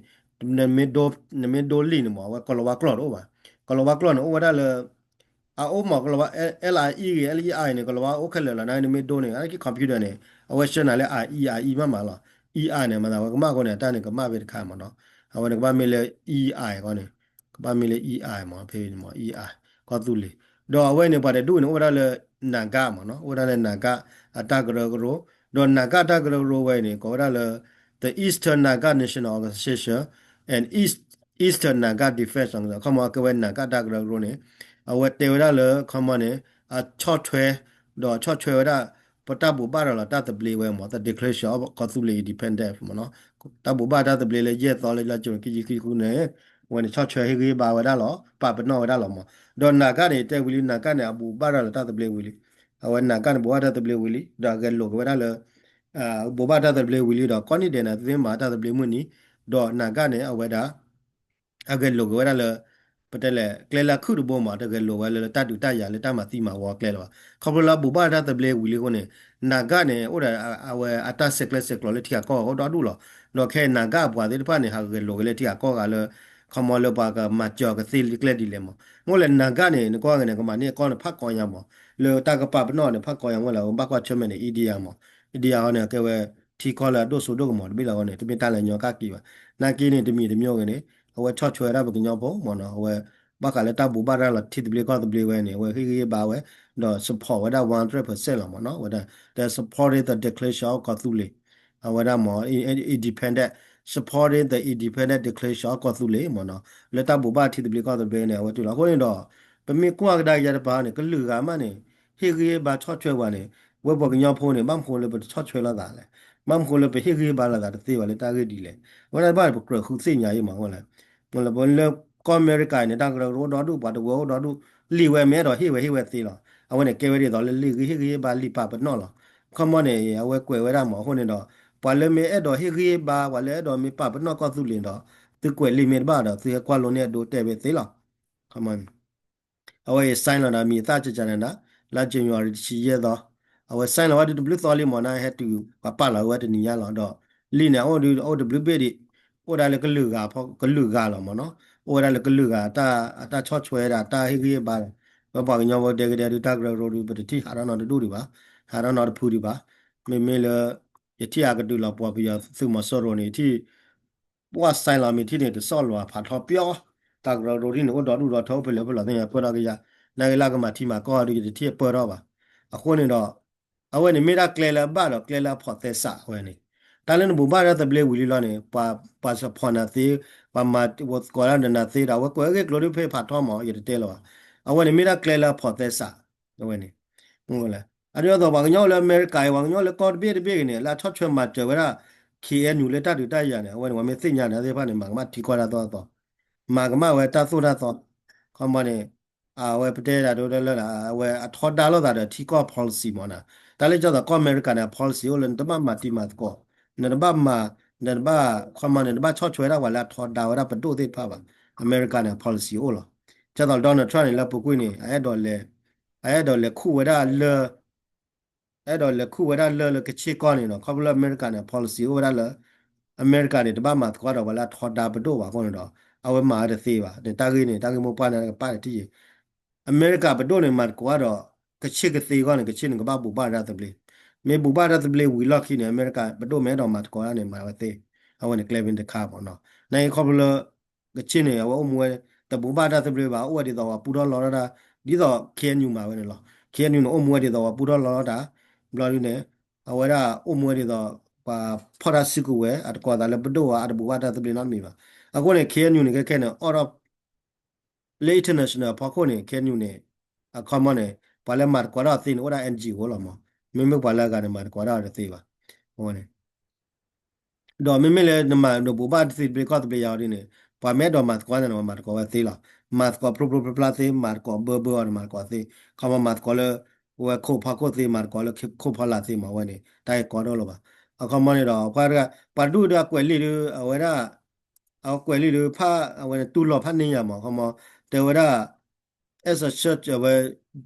နမ့ၢ်ဒိလံာ်န့ၣ်မး အဝဲကိၤလၤဝါကျိာ်တအိၣ်ဘၣ်, ကိၤလၤဝါကျိာ်န့ၣ် အိၣ်ဝဲဒၣ်လၢ အအိၣ်မးကလီၤဝါ L I E ဂ့ၤ L E I န့ၣ် ကလီၤဝါအိၣ်ခဲလၢာ်လီၤ. နနမ့ၢ်ဒိန့ၣ် အက့ computer န့ၣ် အဝဲဆှၢနၤလၢ I E I E မးမးလီၤ. E I န့ၣ် မၤသးဝဲကမၣ်အဃိန့ၣ် အတၢ်န့ၣ်ကမၣ်ဖဲတခါမးနီၤ. အဝဲန့ၣ်ကဘၣ်မ့ၢ်လၢ E I ဃီန့ၣ် ကဘၣ်မ့ၢ်လၢ E I မး ဖဲမး E I ကီၢ်သူလ့ၤ. ဒီးအဝဲန့ၣ် ပှၤတဒူၣ်န့ၣ် အိၣ်ဝဲဒၣ်လၢ နာ်ကၣ်မးနီၤ အိၣ်ဝဲဒၣ်လၢ နာ်ကၣ် အတၢ်ကရၢကရိ, ဒီးနာ်ကၣ်တၢ်ကရၢကရိဝဲအံၤန့ၣ် ကိးဝဲဒၣ်လၢ the Eastern Naga National Organization and East Eastern Naga Defense ခီမီကဲဝဲနာ်ကၣ်တၢ်ကရၢကရိန့ၣ် အဝဲတဲဝဲဒၣ်လၢ ခီမီန့ၣ် အဆီၣ်ထွဲ ဒီးဆီၣ်ထွဲဝဲဒၣ် ပတၢ်ဘိးဘၣ်ရၤလီၤတၢ်သဘျ့ဝဲမး the Declaration of ကီၢ်သူလ့ၤ Independence မးနီၤ. တၢ်ဘိးဘၣ်တၢ်သဘျ့လၢ ယဲၢ်သီလၢလါကၠိၤခံဆံဃုန့ၣ် အဝဲန့ၣ် ဆီၣ်ထွဲဟ့ၣ်ဂံၢ်ဟ့ၣ်ဘါဝဲဒၣ်လီၤ ပာ်ပနီၣ်ဝဲဒၣ်လီၤမး. ဒီးနာ်ကၣ်န့ၣ် တဲဝံၤလံ နာ်ကၣ်န့ၣ် အဘိးဘၣ်ရၤလီၤတၢ်သဘျ့ဝံၤလံ. အဝဲနာ်ကၣ်န့ၣ် ဘိးဘၣ်တၢ်သဘျ့ဝံၤလံ ဒီးအဂဲၤလိာ်က့ၤဝဲဒၣ်လၢ ဘိးဘၣ်တၢ်သဘျ့ဝံၤလံဒီး ကိးနံၣ်ဒဲးန့ၣ် သုမၤတၢ်သဘျ့မုၢ်နံၤ ဒီးနာ်ကၣ်န့ၣ် အဝဲဒၣ် အဂဲၤလိာ်က့ၤဝဲဒၣ်လၢ ပတဲလဲၣ် ကျဲလၢအခုၣ်တဘိမး တဂဲၤလိာ်ဝဲလၢတၢ်ဒုးတၢ်ယၤလၢတၢ်မၤသံမၤဝီအကျဲလၢၤဘၣ်. ခီဖျိလၢအဘိးဘၣ်တၢ်သဘျ့ဝံၤလံအဃိန့ၣ် နာ်ကၣ်န့ၣ် အိၣ်ဒီးအဝဲအတၢ်ဆဲးကျိးဆဲးကျၢလၢထံဂၤကီၢ်ဂၤအိၣ်ဒီဒူၣ်လီၤ. ဒီးခဲအံၤနာ်ကၣ်အပှၤသ့ၣ်တဖၣ်န့ၣ် ဟးဂဲၤလိာ်က့ၤလၢထံဂၤကီၢ်ဂၤလၢ ခီမီလၢပှၤကမၤစၢၤကသ့လၢကျဲဒ်လဲၣ်မး. မ့ၢ်လဲၣ်နာ်ကၣ်န့ၣ် နကွၢ်ဂ့ၤန့ၣ် ကမၤန့ၢ်အကီၢ်န့ၣ် ဖးကီညါမး လၢတၢ်ကပာ်ပနီၣ်န့ၣ် ဖးကီညါမးလၢ ဘၣ်ကွၢ်ဆၢၣ်မဲာ်န့ၣ် India မး India အီၤန့ၣ် ကဲဝဲ ထံကီၢ်လၢအဒိၣ်စိဒိၣ်ကမီၤတဘ့ၣ်လီၤအဃိန့ၣ် တမ့ၢ်တၢ်လၢညီကၣ်က့ၤဘၣ်. နာ်က့န့ၣ် တမံၤတမံၤဂ့ၤန့ၣ် အဝဲဆီၣ်ထွဲဝဲဒၣ်ပကညီဖိမးနီၤ အဝဲ ဘၣ်ဃးလၢတၢ်ဘိးဘၣ်ရၤလီၤထံသဘျ့ကီၢ်သဘျ့ဝဲန့ၣ် အဝဲဟ့ၣ်ဂံၢ်ဟ့ၣ်ဘါဝဲ ဒီး support ဝဲဒၣ် one hundred percent လီၤမးနီၤ ဝဲဒၣ် they supporting the declaration of ကီၢ်သူလ့ၤ အဝဲဒၣ်မး independent supporting the independent declaration of ကီၢ်သူလ့ၤမးနီၤ လၢတၢ်ဘိးဘၣ်ထံသဘျ့ကီၢ်သဘျ့န့ၣ် အဝဲတုၤလီၤ. အဃိန့ၣ်ဒီး ပမ့ၢ်ကွၢ်ကဒါက့ၤယၤတပၤန့ၣ် ကလုာ်ဂၤမးန့ၣ် ဟ့ၣ်ဂံၢ်ဟ့ၣ်ဘါဆီၣ်ထွဲပှၤန့ၣ် ဝဲပှၤကညီဖိန့ၣ် ဘၣ်မနုၤဃိလၢပတဆီၣ်ထွဲလိာ်သးလဲၣ်. ဘၣ်မနုၤဃိလၢပဟ့ၣ်ဂံၢ်ဟ့ၣ်ဘါလိာ်သးတသ့ဘၣ်လၢတၢ်ဂ့ၢ်ဒ်လဲၣ်. အဝဲဒၣ်ဘၣ်ပကြၢးဃုသ့ၣ်ညါအံၤမးအဃိလဲၣ် လၢကီၢ်အမဲရကၤန့ၣ် တၢ်ကရၢကရိအိၣ်ဒီဒူၣ် ပှၤတဝၢအိၣ်ဒီဒူၣ် လံာ်ဝဲမ့ၢ်အဲၣ်ဒိးဟ့ၣ်ဝဲဟ့ၣ်ဝဲသ့လီၤ. အဝဲန့ၣ်ကဲဝဲဒ်သိးလၢလံာ်ဂံၢ်ဟ့ၣ်ဂံၢ်ဟ့ၣ်ဘါလံာ်ပာ်ပနီၣ်လီၤ. ခီမီန့ၣ် အဝဲကွဲးဝဲဒၣ်မးအဃိန့ၣ်ဒီး ပှၤလၢမ့ၢ်အဲၣ်ဒိးဟ့ၣ်ဂံၢ်ဟ့ၣ်ဘါ ပှၤလၢအဲၣ်ဒိးမ့ၢ်ပာ်ပနီၣ်ကီၢ်သူလ့ၤဒီး သုကွဲးလံာ်မ့ၢ်တဘၣ်ဒီး သုဟဲကွၢ်လိန့ၢ်အဒိတဲဝဲသ့လီၤ. ခီမီန့ၣ် အဝဲအံၤ sign လီၤဒီး မံၤသၣ်ကကနၤဒၣ် လါ January တဆံယဲၢ်သီ အဝဲ sign လီၤဝဲဒၣ်တဘျုးသီလံမး နဟဲတုၤ ပှၤပာ်လီၤဝဲတနံၤညါလီၤ. ဒီးလံာ်န့ၣ် အိၣ်ဒီးတဘျုးဘ့ၣ်ဒံး အိၣ်ဒၣ်လၢကလုာ်ဂၤဖီ ကလုာ်ဂၤလီၤမးနီၤ အိၣ်ဝဲဒၣ်လၢကလုာ်ဂၤ အတၢ်ဆီၣ်ထွဲဒၣ် တၢ်ဟ့ၣ်ဂံၢ်ဟ့ၣ်ဘါဒီး ဝဲပှၤကညီဖိဒဲကဒဲဒုး တၢ်ကရၢကရိဒုး ပတထံၣ်ဟးထီၣ်နီတဒူၣ်ဒံးဘၣ် ဟးထီၣ်နီတဖုဒံးဘၣ်. မ့မ့ၢ်လၢ ယထံၣ်အကဒုးလီၤပှီၢ်ပယီၤသုးမီၤစိရိၤန့ၣ် ယထံၣ် ပှၤ sign လီၤမ့ၢ်ထံၣ်န့ၣ် တစီၣ်လီၤဖးထီပျီ တၢ်ကရၢကရိထံၣ်န့ၣ် အိၣ်ဒီဒူၣ်ဒီထၢ အိၣ်ဖဲလဲၣ်ဖဲလဲၣ်သ့ၣ်ညါပၢၢ်ထီၣ်ကယၤ နာ်က့လၢကမၤထံမၤကီၢ်ဒီး ယတထံၣ်ပၢၢ်ထီၣ်ဘၣ်. အဃိန့ၣ်ဒီး အဝဲန့ၣ်မ့ၢ်ဒၣ်ကျဲလၢအဘၣ်ဒီးကျဲလၢအဖီၣ်သဲစးဝဲန့ၣ် တၢ်လၢနဘိးဘၣ်တၢ်သဘျ့ဝံၤလံလီၤန့ၣ် ပှၤ ပှၤ support နၤသ့ ပှၤမၤကိးဒၣ်နၤသ့ဒီး အဝဲကွဲးအဂ့ၢ်ကျိၤဒ်ဖဲဖးထီမး ယတတဲလၢၤဘၣ်. အဝဲန့ၣ်မ့ၢ်ဒၣ်ကျဲလၢအဖီၣ်သဲစး အဝဲန့ၣ် အဒ်သိးပှၤကညီလၢအမဲရကၤအံၤ ပှၤကညီလၢကီၢ်တဘ့ၣ်တဘ့ၣ်ဂ့ၤန့ၣ် လၢအဆီၣ်ထွဲမၤစၢၤဝဲဒၣ် K N U လၢတၢ်ဒုးတၢ်ယၤန့ၣ် အဝဲန့ၣ် ပှၤမ့ၢ်သ့ၣ်ညါန့ၣ်သ့ၣ်တဖၣ်န့ၣ် မၤကမၣ်ထံကီၢ်တၢ်သိၣ်တၢ်သီ မၤကမၣ်ဝဲတၢ်သိၣ်တၢ်သီ ခီမီန့ၣ် အဝဲပတဲဒၣ်ဒိလၢ အဝဲအထီဒါလိာ်သးဒီးထံကီၢ် policy မးနီၤ တၢ်လၢကၠီသိးကီၢ်အမဲရကၤန့ၣ် policy အိၣ်လၢနတဘၣ်မၤတံၤမၤသကိး နတဘၣ်မၤ နတဘၣ် ခီမီန့ၣ် နတဘၣ်ဆီၣ်ထွဲဒၣ်ပှၤလၢအထီဒါဝဲဒၣ်ပဒိၣ်သ့ၣ်တဖၣ်ဘၣ် အမဲရကၤန့ၣ် policy အိၣ်လီၤ. ကၠီသိး Donald Trump န့ၣ် လၢပူၤကွံာ်န့ၣ် အအဲၣ်ဒိးလဲၤ အအဲၣ်ဒိးလဲၤခူၣ်ဝဲဒၣ်လၢ အဲၣ်ဒိးလဲၤခူၣ်ဝဲဒၣ်လၢလၢကဆ့ကီၢ်န့ၣ်ဒီး ခီဖျိလၢအမဲရကၤန့ၣ် policy အိၣ်ဝဲဒၣ်လၢ အမဲရကၤန့ၣ် တဘၣ်မၤသကိးဒီးပှၤလၢအထီဒါပဒိၣ်ဘၣ်အဃိန့ၣ်ဒီး အဝဲမၤဝဲတသ့ဘၣ် န့ၣ်တၢ်ဂ့ၢ်န့ၣ် တၢ်ဂ့ၢ်မိၢ်ပှၢ်န့ၣ်ကပၣ်တထံၣ်ယံၤ အမဲရကၤပဒိၣ်န့ၣ် မၤသကိးဒီး ကဆ့ကသ့အဂီၢ်န့ၣ် ကဆ့န့ၣ် ကဘၣ်ဘိးဘၣ်တၢ်သဘျ့ မ့ၢ်ဘိးဘၣ်တၢ်သဘျ့ဝံၤလီၢ်ခံန့ၣ် အမဲရကၤပဒိၣ်မ့ၢ်အဲၣ်ဒိးမၤသကိးတၢ်န့ၣ် မၤဝဲသ့ အဝဲန့ၣ်ကျဲမ့ၢ်တခါမးနီၤ နာ်က့ခီဖျိလၢ ကဆ့န့ၣ် အဝဲအိၣ်မူဝဲ တဘိးဘၣ်တၢ်သဘျ့ဘၣ် အိၣ်ဝဲဒ်သိးပှၤပူထီၣ်လီထီၣ်တၢ် ဒ်သိး K N U မၤဝဲန့ၣ်လီၤ. K N U န့ၣ် အိၣ်မူဝဲဒ်သိးပှၤပူထီၣ်လီထီၣ်တၢ် ဘျီဒ်န့ၣ် အဝဲဒၣ်အိၣ်မူဝဲဒ်သိး ပှၤဖီၣ်တၢ်စုကဝဲၤ အတကိးသးလၢပဒိၣ်ဝဲ အတဘိးဘၣ်တၢ်သဘျ့နီတမံၤဘၣ်. အဃိန့ၣ် K N U န့ၣ် ခဲခဲန့ၣ် အိၣ်ဒီး လၢ international အဖီခိၣ်န့ၣ် K N U န့ၣ် အခီမီန့ၣ် ပှၤလၢမၤသကိးတၢ်အီၤသ့န့ၣ် အိၣ်ဒၣ် N G O လီၤမး. မ့မ့ၢ်ပှၤလၢအဂၤန့ၣ် မၤသကိးတၢ်အီၤတသ့ဘၣ်. အဝဲန့ၣ် ဒီးမ့မ့ၢ်လၢနမၤနဘိးဘၣ်ထံသဘျ့ကီၢ်သဘျ့ယၤအီၤဒ်န့ၣ် ပှၤမ့ၢ်အဲၣ်ဒိးမၤသကိးန့ၣ် မၤသကိးဝဲသ့လီၤ. မၤသကိးဖျိဖျိဖျါဖျါသ့ မၤသကိးဘၢဘၢအီၤန့ၣ် မၤသကိးသ့ ခီမီမၤသကိးလၢ ဝဲခိၣ်ဖီခိၣ်သ့ မၤသကိးလၢခိၣ်ဖီလာ်သ့မး အဝဲန့ၣ် တၢ်ဂ့ၢ်ကီဒိၣ်လီၤဘၣ်. အခီမီန့ၣ်ဒီး ပှၤတဂၤ ပှၤဒူၣ်ဒီးအကွဲးလံာ်ဒီး အဝဲဒၣ် အကွဲးလံာ်ဒီးဖး အဝဲတူၢ်လိာ်ဖးန့ၢ်ယၤမး ခီမီ တဲဝဲဒၣ် as a church အဝဲ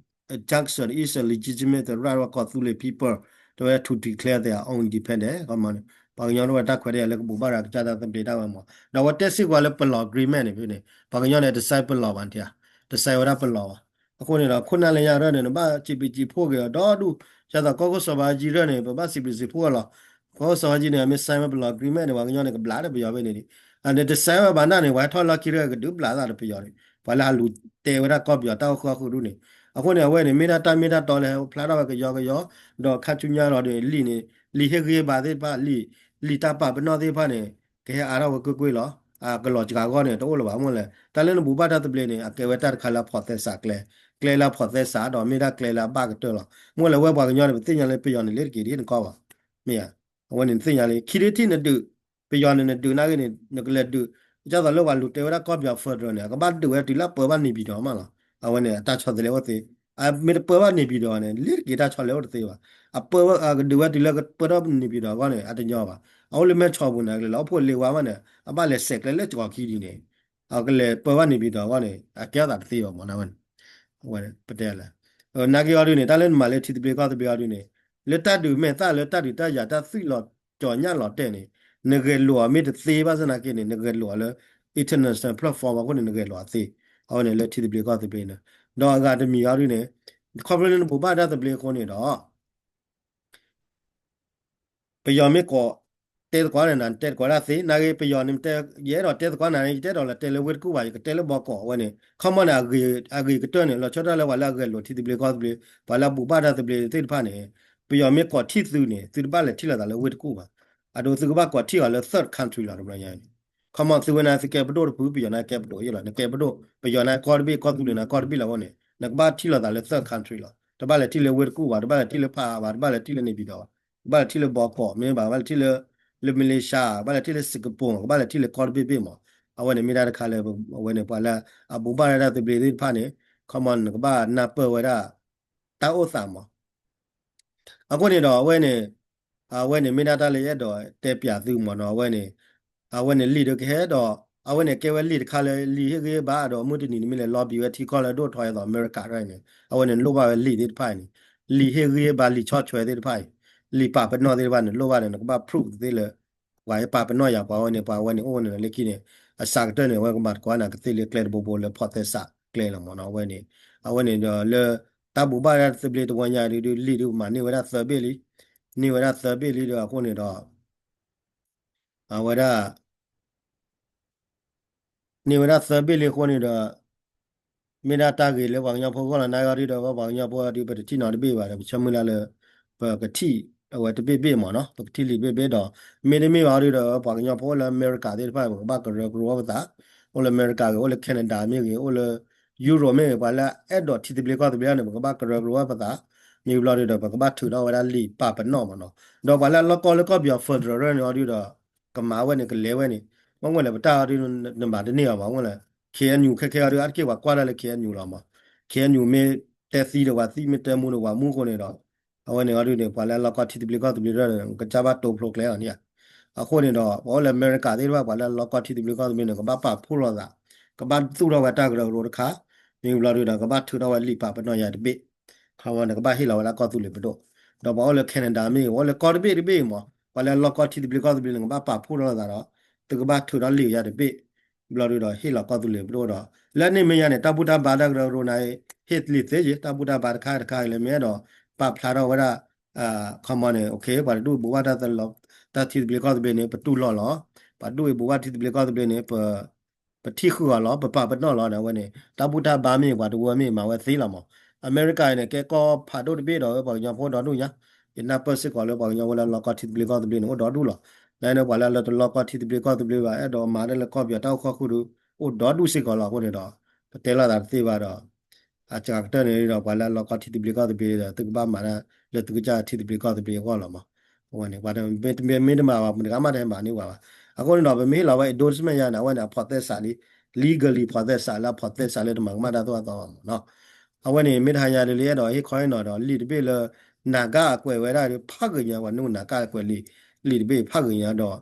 junction is a legitimate right of ကီၢ်သူလ့ၤ people တဲဝဲဒၣ် to declare their own independent ခီမီ ပှၤကညီတဝဲတၢ်ခွဲးတၢ်ယာ်လၢကဘိးဘၣ်ရၤကစၢ်တၢ်သဘျ့တၢ်ဝဲမး ဒီးအဝဲတဲစ့ၢ်ကီးလၢပလီၢ် agreement န့ၣ်ဖဲန့ၣ် ပှၤကညီန့ၣ် တစဲးပလီၢ်ဘၣ်တၢ် တစဲးဝဲဒၣ်ပလီၢ်ဘၣ် အဃိန့ၣ်ဒီး ခိၣ်နၢ်လၢညါရၢၢ်န့ၣ် နဘၣ်စံးဘျုးစံးဖှိၣ်က့ၤအီၤဒီဒူၣ်, ဒ်သိးကီၢ်ခိၣ်စီၤဘးအူကၠံရၢၢ်န့ၣ် ပဘၣ်စံးဘျုးစံးဖှိၣ်အီၤလီၤ. ကီၢ်ခိၣ်စီၤဘးအူကၠံန့ၣ် အမ့ၢ် sign ဝဲပလီၤ agreement န့ၣ် ပှၤကညီန့ၣ် ကဘျးဒီးပယီၤဖဲန့ၣ်ဒံး, အန့ၣ်တ sign ဝဲဘၣ်နၢ်န့ၣ် ပှၤဟဲထီၣ်လီၢ်ခံရၢၢ် ကဒုးဘျးသးဒီးပယီၤန့ၣ် ပှၤလၢဟးလူၤတဲဝဲဒၣ်ကီၢ်ပယီၤတၢ်အိၣ်ဃူအိၣ်ဖိးဒူၣ်န့ၣ်, အဃိန့ၣ် အဝဲန့ၣ် မ့ၢ်ဒၣ်တၢ်မ့ၢ်တၢ်တီလၢဟဲဖျါထီၣ်ဝဲကယီကယီ, ဒီးခါဆူညါလီၤဒီး လံာ်န့ၣ် လံာ်ဟ့ၣ်ဂံၢ်ဟ့ၣ်ဘါသ့ၣ်တဖၣ် လံာ် လံာ်တၢ်ပာ်ပနီၣ်သ့ၣ်တဖၣ်န့ၣ် ကဟဲအါထီၣ်ဝဲကွ့ၢ်ကွ့ၢ်လီၤ. အကလီၤစှၤအဂီၢ်န့ၣ် တအိၣ်လၢၤဘၣ်မ့ၢ်လဲၣ်. တၢ်လၢနဘူးဘၣ်တၢ်သဘျ့န့ၣ် အကဲဝဲတၢ်တခါလၢအဖီၣ်သဲစးကျဲ, ကျဲလၢအဖီၣ်သဲစးဒီးမ့ၢ်ဒၣ်ကျဲလၢအဘၣ်ကတၢၢ်လီၤ. မ့ၢ်လဲၣ်ဝဲပှၤကညီန့ၣ် ပသ့ၣ်ညါလၢပယီၤန့ၣ် လ့တက့ၤဒ်နကီၢ်ဘၣ်. မ့ၢ်ဧါ. အဝဲန့ၣ်နသ့ၣ်ညါလံ ခံထံၣ်နဒုး, ပယီၤန့ၣ်နဒုးနာ်က့န့ၣ် နကလဲၤဒုး, ဒ်သိးလၢပှၤလူၤတဲဝဲဒၣ်ကီၢ်ပယီၤ federal န့ၣ် အကဘၣ်ဒုးဝဲတုၤလၢအပၢဘၣ်န့ၣ်ပၠံၤဒီးမးလီၤ. အဝဲန့ၣ် အတၢ်ဆီတလဲအိၣ်သ့, အမ့ၢ်တပၢဘၣ်န့ၣ်ပၠံၤဒီးန့ၣ် လ့တက့ၤတၢ်ဆီတလဲအိၣ်တသ့ဘၣ်. အပၢ အကဒုးဝဲတုၤလၢကပၢထီၣ်န့ၣ်ပၠံၤဒီးအဂီၢ်န့ၣ် အတညီဘၣ်. အအိၣ်လၢမဲၢ်ဆီပူၤန့ၣ် ကလဲၤလီၤအိၣ်ဖှိၣ်လ့ဝါမးန့ၣ် အဘၣ်လဲၤစဲးကျဲလၢကီၤခံဒ်န့ၣ် အကလဲၤပၢဘၣ်န့ၣ်ပၠံၤဒီးအဂီၢ်န့ၣ် အကဲထီၣ်သးတသ့ဘၣ်မး အဝဲန့ၣ် ဝဲပတဲလဲၣ်. နာ်က့အီၤဒုန့ၣ် တၢ်လၢနမၤလၢထံသဘျ့ကီၢ်သဘျ့အီၤဒုန့ၣ် လၢတၢ်ဒုးမဲာ်သၣ်လၢတၢ်ဒုးတၢ်ယၤတၢ်သွံၣ်လီၤကၠီၤညၣ်လီၤတဲာ်န့ၣ် နဂဲၤလိာ်အီၤမ့ၢ်တသ့ဘၣ်ဆၣ်နာ်က့န့ၣ် နဂဲၤလိာ်အီၤလၢ international platform အဃိန့ၣ် နဂဲၤလိာ်အီၤသ့. အဝဲန့ၣ်လၢထံသဘျ့ကီၢ်သဘျ့န့ၣ် ဒီးအဂၤတမံၤအီၤဒုန့ၣ် ခီဖျိလၢနဘူးဘၣ်တၢ်သဘျ့အဃိန့ၣ်ဒီး ပယီၤမ့ၢ်ကိးတဲသကိးနၤ နတဲသကိးတၢ်သ့ နာ်က့ပယီၤန့ၣ် ယအဲၣ်ဒိးတဲသကိးနၤန့ၣ် ယတအဲၣ်ဒိးလၢတဲလၢဝ့ၢ်တကူၣ်ဘၣ် ယကတဲလၢဘီကီးဝဲန့ၣ် ခီမီန့ၣ် အဂ့ၤကတၢၢ်န့ၣ် လီၤဆီဒၣ်တၢ်လၢပှၤလၢအဂဲၤလိာ်ထံသဘျ့ကီၢ်သဘျ့ ပှၤလၢအဘူးဘၣ်တၢ်သဘျ့သ့ၣ်တဖၣ်န့ၣ် ပယီၤမ့ၢ်ကိးထံၣ်သုန့ၣ် သုတဘၣ်လဲၤထံၣ်လိာ်သးလၢဝ့ၢ်တကူၣ်ဘၣ်. အဒိ သုကဘၣ်ကိးထံၣ်အီၤလၢ third country လီၤ တဘျီညါန့ၣ် ခီမီသုဝဲန့ၣ် သုကဲပဒိၣ်တဖု ပယီၤန့ၣ်ကဲပဒိၣ်ယ့ၣ်လီၤ နကဲပဒိၣ် ပယီၤန့ၣ်ကီၢ်တဘ့ၣ် ကီၢ်သူလ့ၤန့ၣ်ကီၢ်တဘ့ၣ်လီၤအဃိန့ၣ် နကဘၣ်ထံၣ်လိာ်သးလၢ third country လီၤ. တဘၣ်လဲၤထံၣ်လၢဝ့ၢ်တကူၣ်ဘၣ် တဘၣ်လဲၤထံၣ်လၢဖးအါဘၣ် တဘၣ်လဲၤထံၣ်လၢန့ၣ်ပၠံၤဒီးဘၣ် ကဘၣ်လဲၤထံၣ်လၢဘီကီးမ့ၢ်ဘၣ် ဘၣ်လဲၤထံၣ်လၢ လၢမလ့ၤၡါ ဘၣ်လဲၤထံၣ်လၢစ့ကပူၤ ကဘၣ်လဲၤထံၣ်လၢကီၢ်တဘ့ၣ်ဘ့ၣ်မး. အဝဲန့ၣ်မ့ၢ်ဒၣ်တခါလၢ အဝဲန့ၣ် ပှၤလၢအဘူးဘၣ်ဒၣ်တၢ်သဘျ့သ့ၣ်တဖၣ်န့ၣ် ခီမီနကဘၣ်နၢ်ပၢၢ်ဝဲဒၣ် တၢ်အိၣ်သးမး အဃိန့ၣ်ဒီး အဝဲန့ၣ် အဝဲန့ၣ်မ့ၢ်ဒၣ်တၢ်လၢယအဲၣ်ဒိးတဲပၠးသုမးနီၤ အဝဲန့ၣ် အဝဲန့ၣ်လံာ်ဒုးကဟဲဒီး အဝဲန့ၣ်ကဲဝဲလံာ်တခါလၢလံာ်ဟ့ၣ်ဂံၢ်ဟ့ၣ်ဘါဒီး မုၢ်တနံၤန့ၣ်မ့ၢ်လဲၤလီၤဘံးဝဲထံကီၢ်လၢအဒိၣ်ထီယဲသိးအမဲရကၤတခါန့ၣ် အဝဲန့ၣ်လိၣ်ဘၣ်ဝဲလံာ်သ့ၣ်တဖၣ်အံၤန့ၣ် လံာ်ဟ့ၣ်ဂံၢ်ဟ့ၣ်ဘါလံာ်ဆီၣ်ထွဲသ့ၣ်တဖၣ်အံၤ လံာ်ပာ်ပနီၣ်သ့ၣ်တဖၣ်န့ၣ် လိၣ်ဘၣ်ဒီးနကဘၣ် proof သ့လၢ ပှၤဟဲပာ်ပနီၣ်ယၤ ပှၤဝဲန့ၣ် ပှၤဝဲန့ၣ်အိၣ်ဝဲန့ၣ်လၢခံန့ၣ် အစှၤကတၢၢ်န့ၣ် အဝဲကမၤသကိးနၤကသ့လၢကျဲတဘိဘိလၢဖီၣ်သဲစးကျဲလီၤမးနီၤ အဝဲန့ၣ် အဝဲန့ၣ်ဒီးလၢ တၢ်ဘူးဘၣ်ဒၣ်သဘျ့တဝီညါဒုး လံာ်ဒုးမၤန့ၢ်ဝဲဒၣ်သၢဘ့ၣ်လံ န့ၢ်ဝဲဒၣ်သၢဘ့ၣ်လံဒီးအဃိန့ၣ်ဒီး အဝဲဒၣ် န့ၢ်ဝဲဒၣ်သၢဘ့ၣ်လံအဃိန့ၣ်ဒီး မ့ၢ်ဒၣ်တၢ်ဂ့ၤလၢပှၤကညီဖိအဂီၢ်လီၤ နာ်က့အီၤဒုးဒီး ပှၤကညီဖိအီၤဒုး ပတထံၣ်နီတဘ့ၣ်ဘၣ်ဒီး ပဆၢမုၢ်လၢ်လၢပကထံၣ်အဝဲတဘ့ၣ်ဘ့ၣ်မးနီၤ ပကထံၣ်လံာ်တဘ့ၣ်ဘ့ၣ်ဒီး မ့တမ့ၢ်ဘၣ်အီၤဒုးဒီး ပှၤကညီဖိအိၣ်လၢအမဲရကၤသ့ၣ်တဖၣ် ပကဘၣ်ကရၢကရိပသး အိၣ်လၢအမဲရကၤဂ့ၤ အိၣ်လၢ Canada မ့ၢ်ဂ့ၤ အိၣ်လၢ Europe မ့ၢ်ဂ့ၤ ပှၤလၢအအဲၣ်ဒိးထံသဘျ့ကီၢ်သဘျ့န့ၣ် ပကဘၣ်ကရၢကရိပသး မ့ၢ်ဘျီဒုးဒီး ပကဘၣ်ထုးထီၣ်ဝဲဒၣ်လံာ်ပာ်ပနီၣ်မးနီၤ ဒီးပှၤလၢအလီၢ်ကီၢ်လၢကီၢ်ပယီၤ federal န့ၣ်အီၤဒုးဒီး ကမၤဝဲန့ၣ် ကလဲၤဝဲန့ၣ် မ့ၢ်ဝဲလဲၣ် ပတၢ်အီၤဒုး နမၤတန့ၢ်အီၤဘၣ် မ့ၢ်လဲၣ် KNU ခဲခဲအီၤဒုး အါတက့ၢ်ပှၤကွၢ်ဒၣ်လၢ KNU လီၤမး KNU မ့ၢ်တဲသံဒီးပှၤသံ မ့ၢ်တဲမူဒီးပှၤမူအဃိန့ၣ်ဒီး အဝဲန့ၣ်အီၤဒုးန့ၣ် ပှၤလၢအလီၢ်ကီၢ်ထံသဘျ့ကီၢ်သဘျ့ဒီး ကစၢ်ဘၣ်တိဖျိကျဲအီၤန့ၣ်ဧါ အဃိန့ၣ်ဒီး ပှၤအိၣ်လၢအမဲရကၤသ့ၣ်တဖၣ် ပှၤလၢအလီၢ်ကီၢ်ထံသဘျ့ကီၢ်သဘျ့န့ၣ် ကဘၣ်ပာ်ဖှိၣ်လိာ်သး ကဘၣ်သူၣ်ထီၣ်ဝဲတၢ်ကရၢကရိတခါ မ့ၢ်ဘျီဒုးဒီး ကဘၣ်ထုးထီၣ်ဝဲလံာ်ပာ်ပနီၣ်ယၤတဘ့ၣ် ခီမီန့ၣ် ကဘၣ်ဟ့ၣ်လီၤဝဲဒၣ်ကီၢ်သူလ့ၤပဒိၣ် ဒီးပှၤအိၣ်လၢ Canada မ့ၢ်ဂ့ၤ ပှၤအိၣ်လၢကီၢ်တဘ့ၣ်တဘ့ၣ်မး ပှၤလၢအလီၢ်ကီၢ်ထံသဘျ့ကီၢ်သဘျ့န့ၣ် ကဘၣ်ပာ်ဖှိၣ်ထီၣ်လိာ်သးဒီး သုကဘၣ်ထုးထီၣ်လံာ်ယၤတဘ့ၣ် ဘျီဒုးဒီး ဟ့ၣ်လီၤကီၢ်သူလ့ၤပဒိၣ်ဒီး လၢန့ၣ်မ့ၢ်ယါန့ၣ် တၢ်ဘူၣ်တၢ်ဘါတၢ်ကရၢကရိန့ၣ် ဟ့ၣ်လံာ်သ့ယ့ၣ် တၢ်ဘူၣ်တၢ်ဘါတခါတခါအံၤလၢမ့ၢ်အဲၣ်ဒိး ပာ်ဖျါထီၣ်ဝဲဒၣ် ခီမီန့ၣ် okay ပှၤတဒူၣ်ဘူးဘၣ်တၢ် တၢ်ထံသဘျ့ကီၢ်သဘျ့န့ၣ် ပတူၢ်လိာ်လီၤ ပှၤဒူၣ်အံၤဘူးဘၣ်ထံသဘျ့ကီၢ်သဘျ့န့ၣ် ပ ပထံၣ်ဃုာ်အီၤလီၤ ပပာ်ပနီၣ်လီၤန့ၣ် အဝဲန့ၣ် တၢ်ဘူၣ်တၢ်ဘါမ့ၢ် ပှၤတဝၢမ့ၢ်မၤဝဲသ့လီၤမး အမဲရကၤအံၤန့ၣ် ကဲကီၢ်ဖးဒိၣ်တဘ့ၣ်ဒီး ပှၤကညီဖိဒီဒူၣ်ညါ ယနၢ်ပၢၢ်စ့ၢ်ကီးလၢပှၤကညီဖိလၢအလီၢ်ကီၢ်ထံသဘျ့ကီၢ်သဘျ့န့ၣ် အိၣ်ဒီဒူၣ်လီၤ လၢန့ၣ် ပှၤလၢအလီၢ်တလီၢ်ကီၢ်ထံသဘျ့ကီၢ်သဘျ့ဘၣ် အဲၣ်ဒိးမၤတၢ်လၢကီၢ်ပယီၤတၢ်အိၣ်ဃူအိၣ်ဖိးဒုး အိၣ်ဒီဒူၣ်စ့ၢ်ကီးလီၤ အဃိန့ၣ်ဒီး ပတဲလိာ်သးတသ့ဘၣ်ဒီး အစှၤကတၢၢ်န့ၣ်ဒီး ပှၤလၢအလီၢ်ကီၢ်ထံသဘျ့ကီၢ်သဘျ့ဒီး သုကဘၣ်မၤတၢ်လၢသုကစၢ်ထံသဘျ့ကီၢ်သဘျ့အဂီၢ်လီၤမး အဝဲန့ၣ် ပှၤမ့ၢ်တမၤဘၣ် မတၤဂၤမးတဟဲမၤန့ၢ်ပှၤဘၣ် အဃိန့ၣ်ဒီး ပမ့ၢ်ဟ့ၣ်လီၤဝဲ endorsement ယါန့ၣ် အဝဲန့ၣ် အဖီၣ်သဲစးလံ legally ဖီၣ်သဲစးလၢအဖီၣ်သဲစးလၢတမၤကမၣ်တၢ်သိၣ်တၢ်သီဘၣ်မးနီၤ အဝဲန့ၣ် မ့ၢ်တဟါညါဒ်လံအဲၣ်ဒိးဟ့ၣ်ခီဟ့ၣ်နီၤဒီး လံာ်တဘ့ၣ်လၢ နၤကၣ်အကွဲးဝဲဒၣ်ဖးဂ့ၤညါ ပှၤနုာ်နၤကၣ်အကွဲးလံာ် လံာ်တဘ့ၣ်ဖးဂ့ၤညါဒီး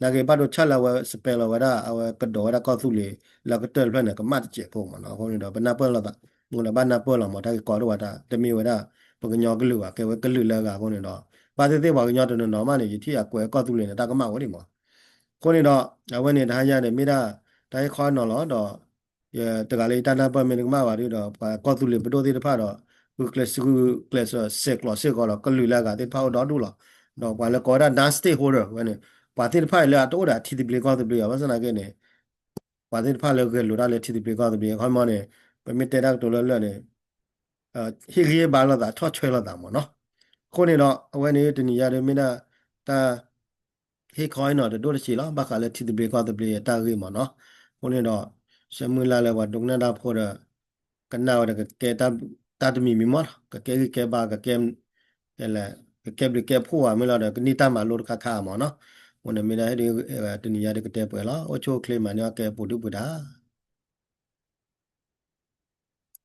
နာ်က့ဘၣ်ဒိဆၣ်လၢအဝဲ spell လီၤဝဲဒၣ် အဝဲကဒီးဝဲဒၣ်ကီၢ်သူလ့ၤ လၢကတၢၢ်တဖျၢၣ်န့ၣ် ကမၣ်တစဲးဖိမးနီၤ အဃိန့ၣ်ဒီး ပနၢ်ပၢၢ်လိာ်သး မ့ၢ်လၢဘၣ်နၢ်ပၢၢ်လီၤမး တၢ်ဂ့ၢ်ကီဒိၣ်ဝဲဒၣ် တမ့ၢ်ဝဲဒၣ် ပကညီကလုာ်ဘၣ် ကဲဝဲကလုာ်လၢအဂၤအဃိန့ၣ်ဒီး ဘၣ်သ့ၣ်သ့ၣ်ပှၤကညီတနီၤနီၤမးန့ၣ် ယထံၣ်အကွဲးကီၢ်သူလ့ၤန့ၣ် တၢ်ကမၣ်ဝဲဒၣ်မး အဃိန့ၣ်ဒီး အဝဲန့ၣ်တဟါညါန့ၣ် မ့ၢ်ဒၣ် တၢ်ဟ့ၣ်ခီဟ့ၣ်နီၤလီၤဒီး တဂၤလၢယတၢ်နၢ်ပၢၢ်မ့ၢ်တကမၣ်ဘၣ်ဒီး ပှၤကီၢ်သူလ့ၤပဒိၣ်သ့ၣ်တဖၣ်ဒီး ဂုာ်ကျဲးစၢး ဂုာ်ကျဲးစၢးဆဲးကျိးစ့ၢ်ကီးဒီး ကလုာ်လၢအဂၤသ့ၣ်တဖၣ်အိၣ်ဒီဒူၣ်လီၤ. ဒီးပှၤလၢကိးဝဲဒၣ် non-stakeholder ဝဲန့ၣ် ပှၤသ့ၣ်တဖၣ်အံၤလၢအတအိၣ်ဒီးထံသဘျ့ကီၢ်သဘျ့အီၤ ဘၣ်ဆၣ်သနာ်က့န့ၣ် ပှၤသ့ၣ်တဖၣ်လၢဂဲၤလိာ်တၢ်လၢထံသဘျ့ကီၢ်သဘျ့ အခီပညီန့ၣ် ပမ့ၢ်တဲတၢ်ကတိၤလၢလၢာ်န့ၣ် ဟ့ၣ်ဂံၢ်ဟ့ၣ်ဘါလိာ်သး ဆီၣ်ထွဲလိာ်သးမ့ၢ်နီၤ. အဃိန့ၣ်ဒီး အဝဲန့ၣ်တနံၤညါဒ်မ့ၢ်ဒၣ် တၢ် ဟ့ၣ်ခီအံၤနီၤ တဒိၣ်တဆံးလီၤ ဘၣ်ဃးလၢထံသဘျ့ကီၢ်သဘျ့အတၢ်ဂ့ၢ်မ့ၢ်နီၤ. အဃိန့ၣ်ဒီး ဆၢမုၢ်လၢ်လၢပှၤဒိကနၣ်တၢ်ဖိဒီး ကနၣ်ဝဲဒီးကကဲတၢ်တမံၤမံၤမ့ၢ်နီၤ ကကဲဂံၢ်ကဲဘါ ကကဲ ကကဲဘျုးကဲဖှိၣ်ဝဲမ့ၢ်လီၤဒီး ကန့ၢ်တၢ်မၤလိတခါခါမ့ၢ်နီၤ. အဃိန့ၣ်မ့ၢ်ဒၣ်ဟ့ၣ်ဒုး တနံၤညါဒ်ကတဲပှဲၤလီၤ အိၣ်ဆူၣ်အိၣ်ချ့မၤန့ၢ်အီၣ်ကဲပူၤဒုၣ်ပူၤဒါ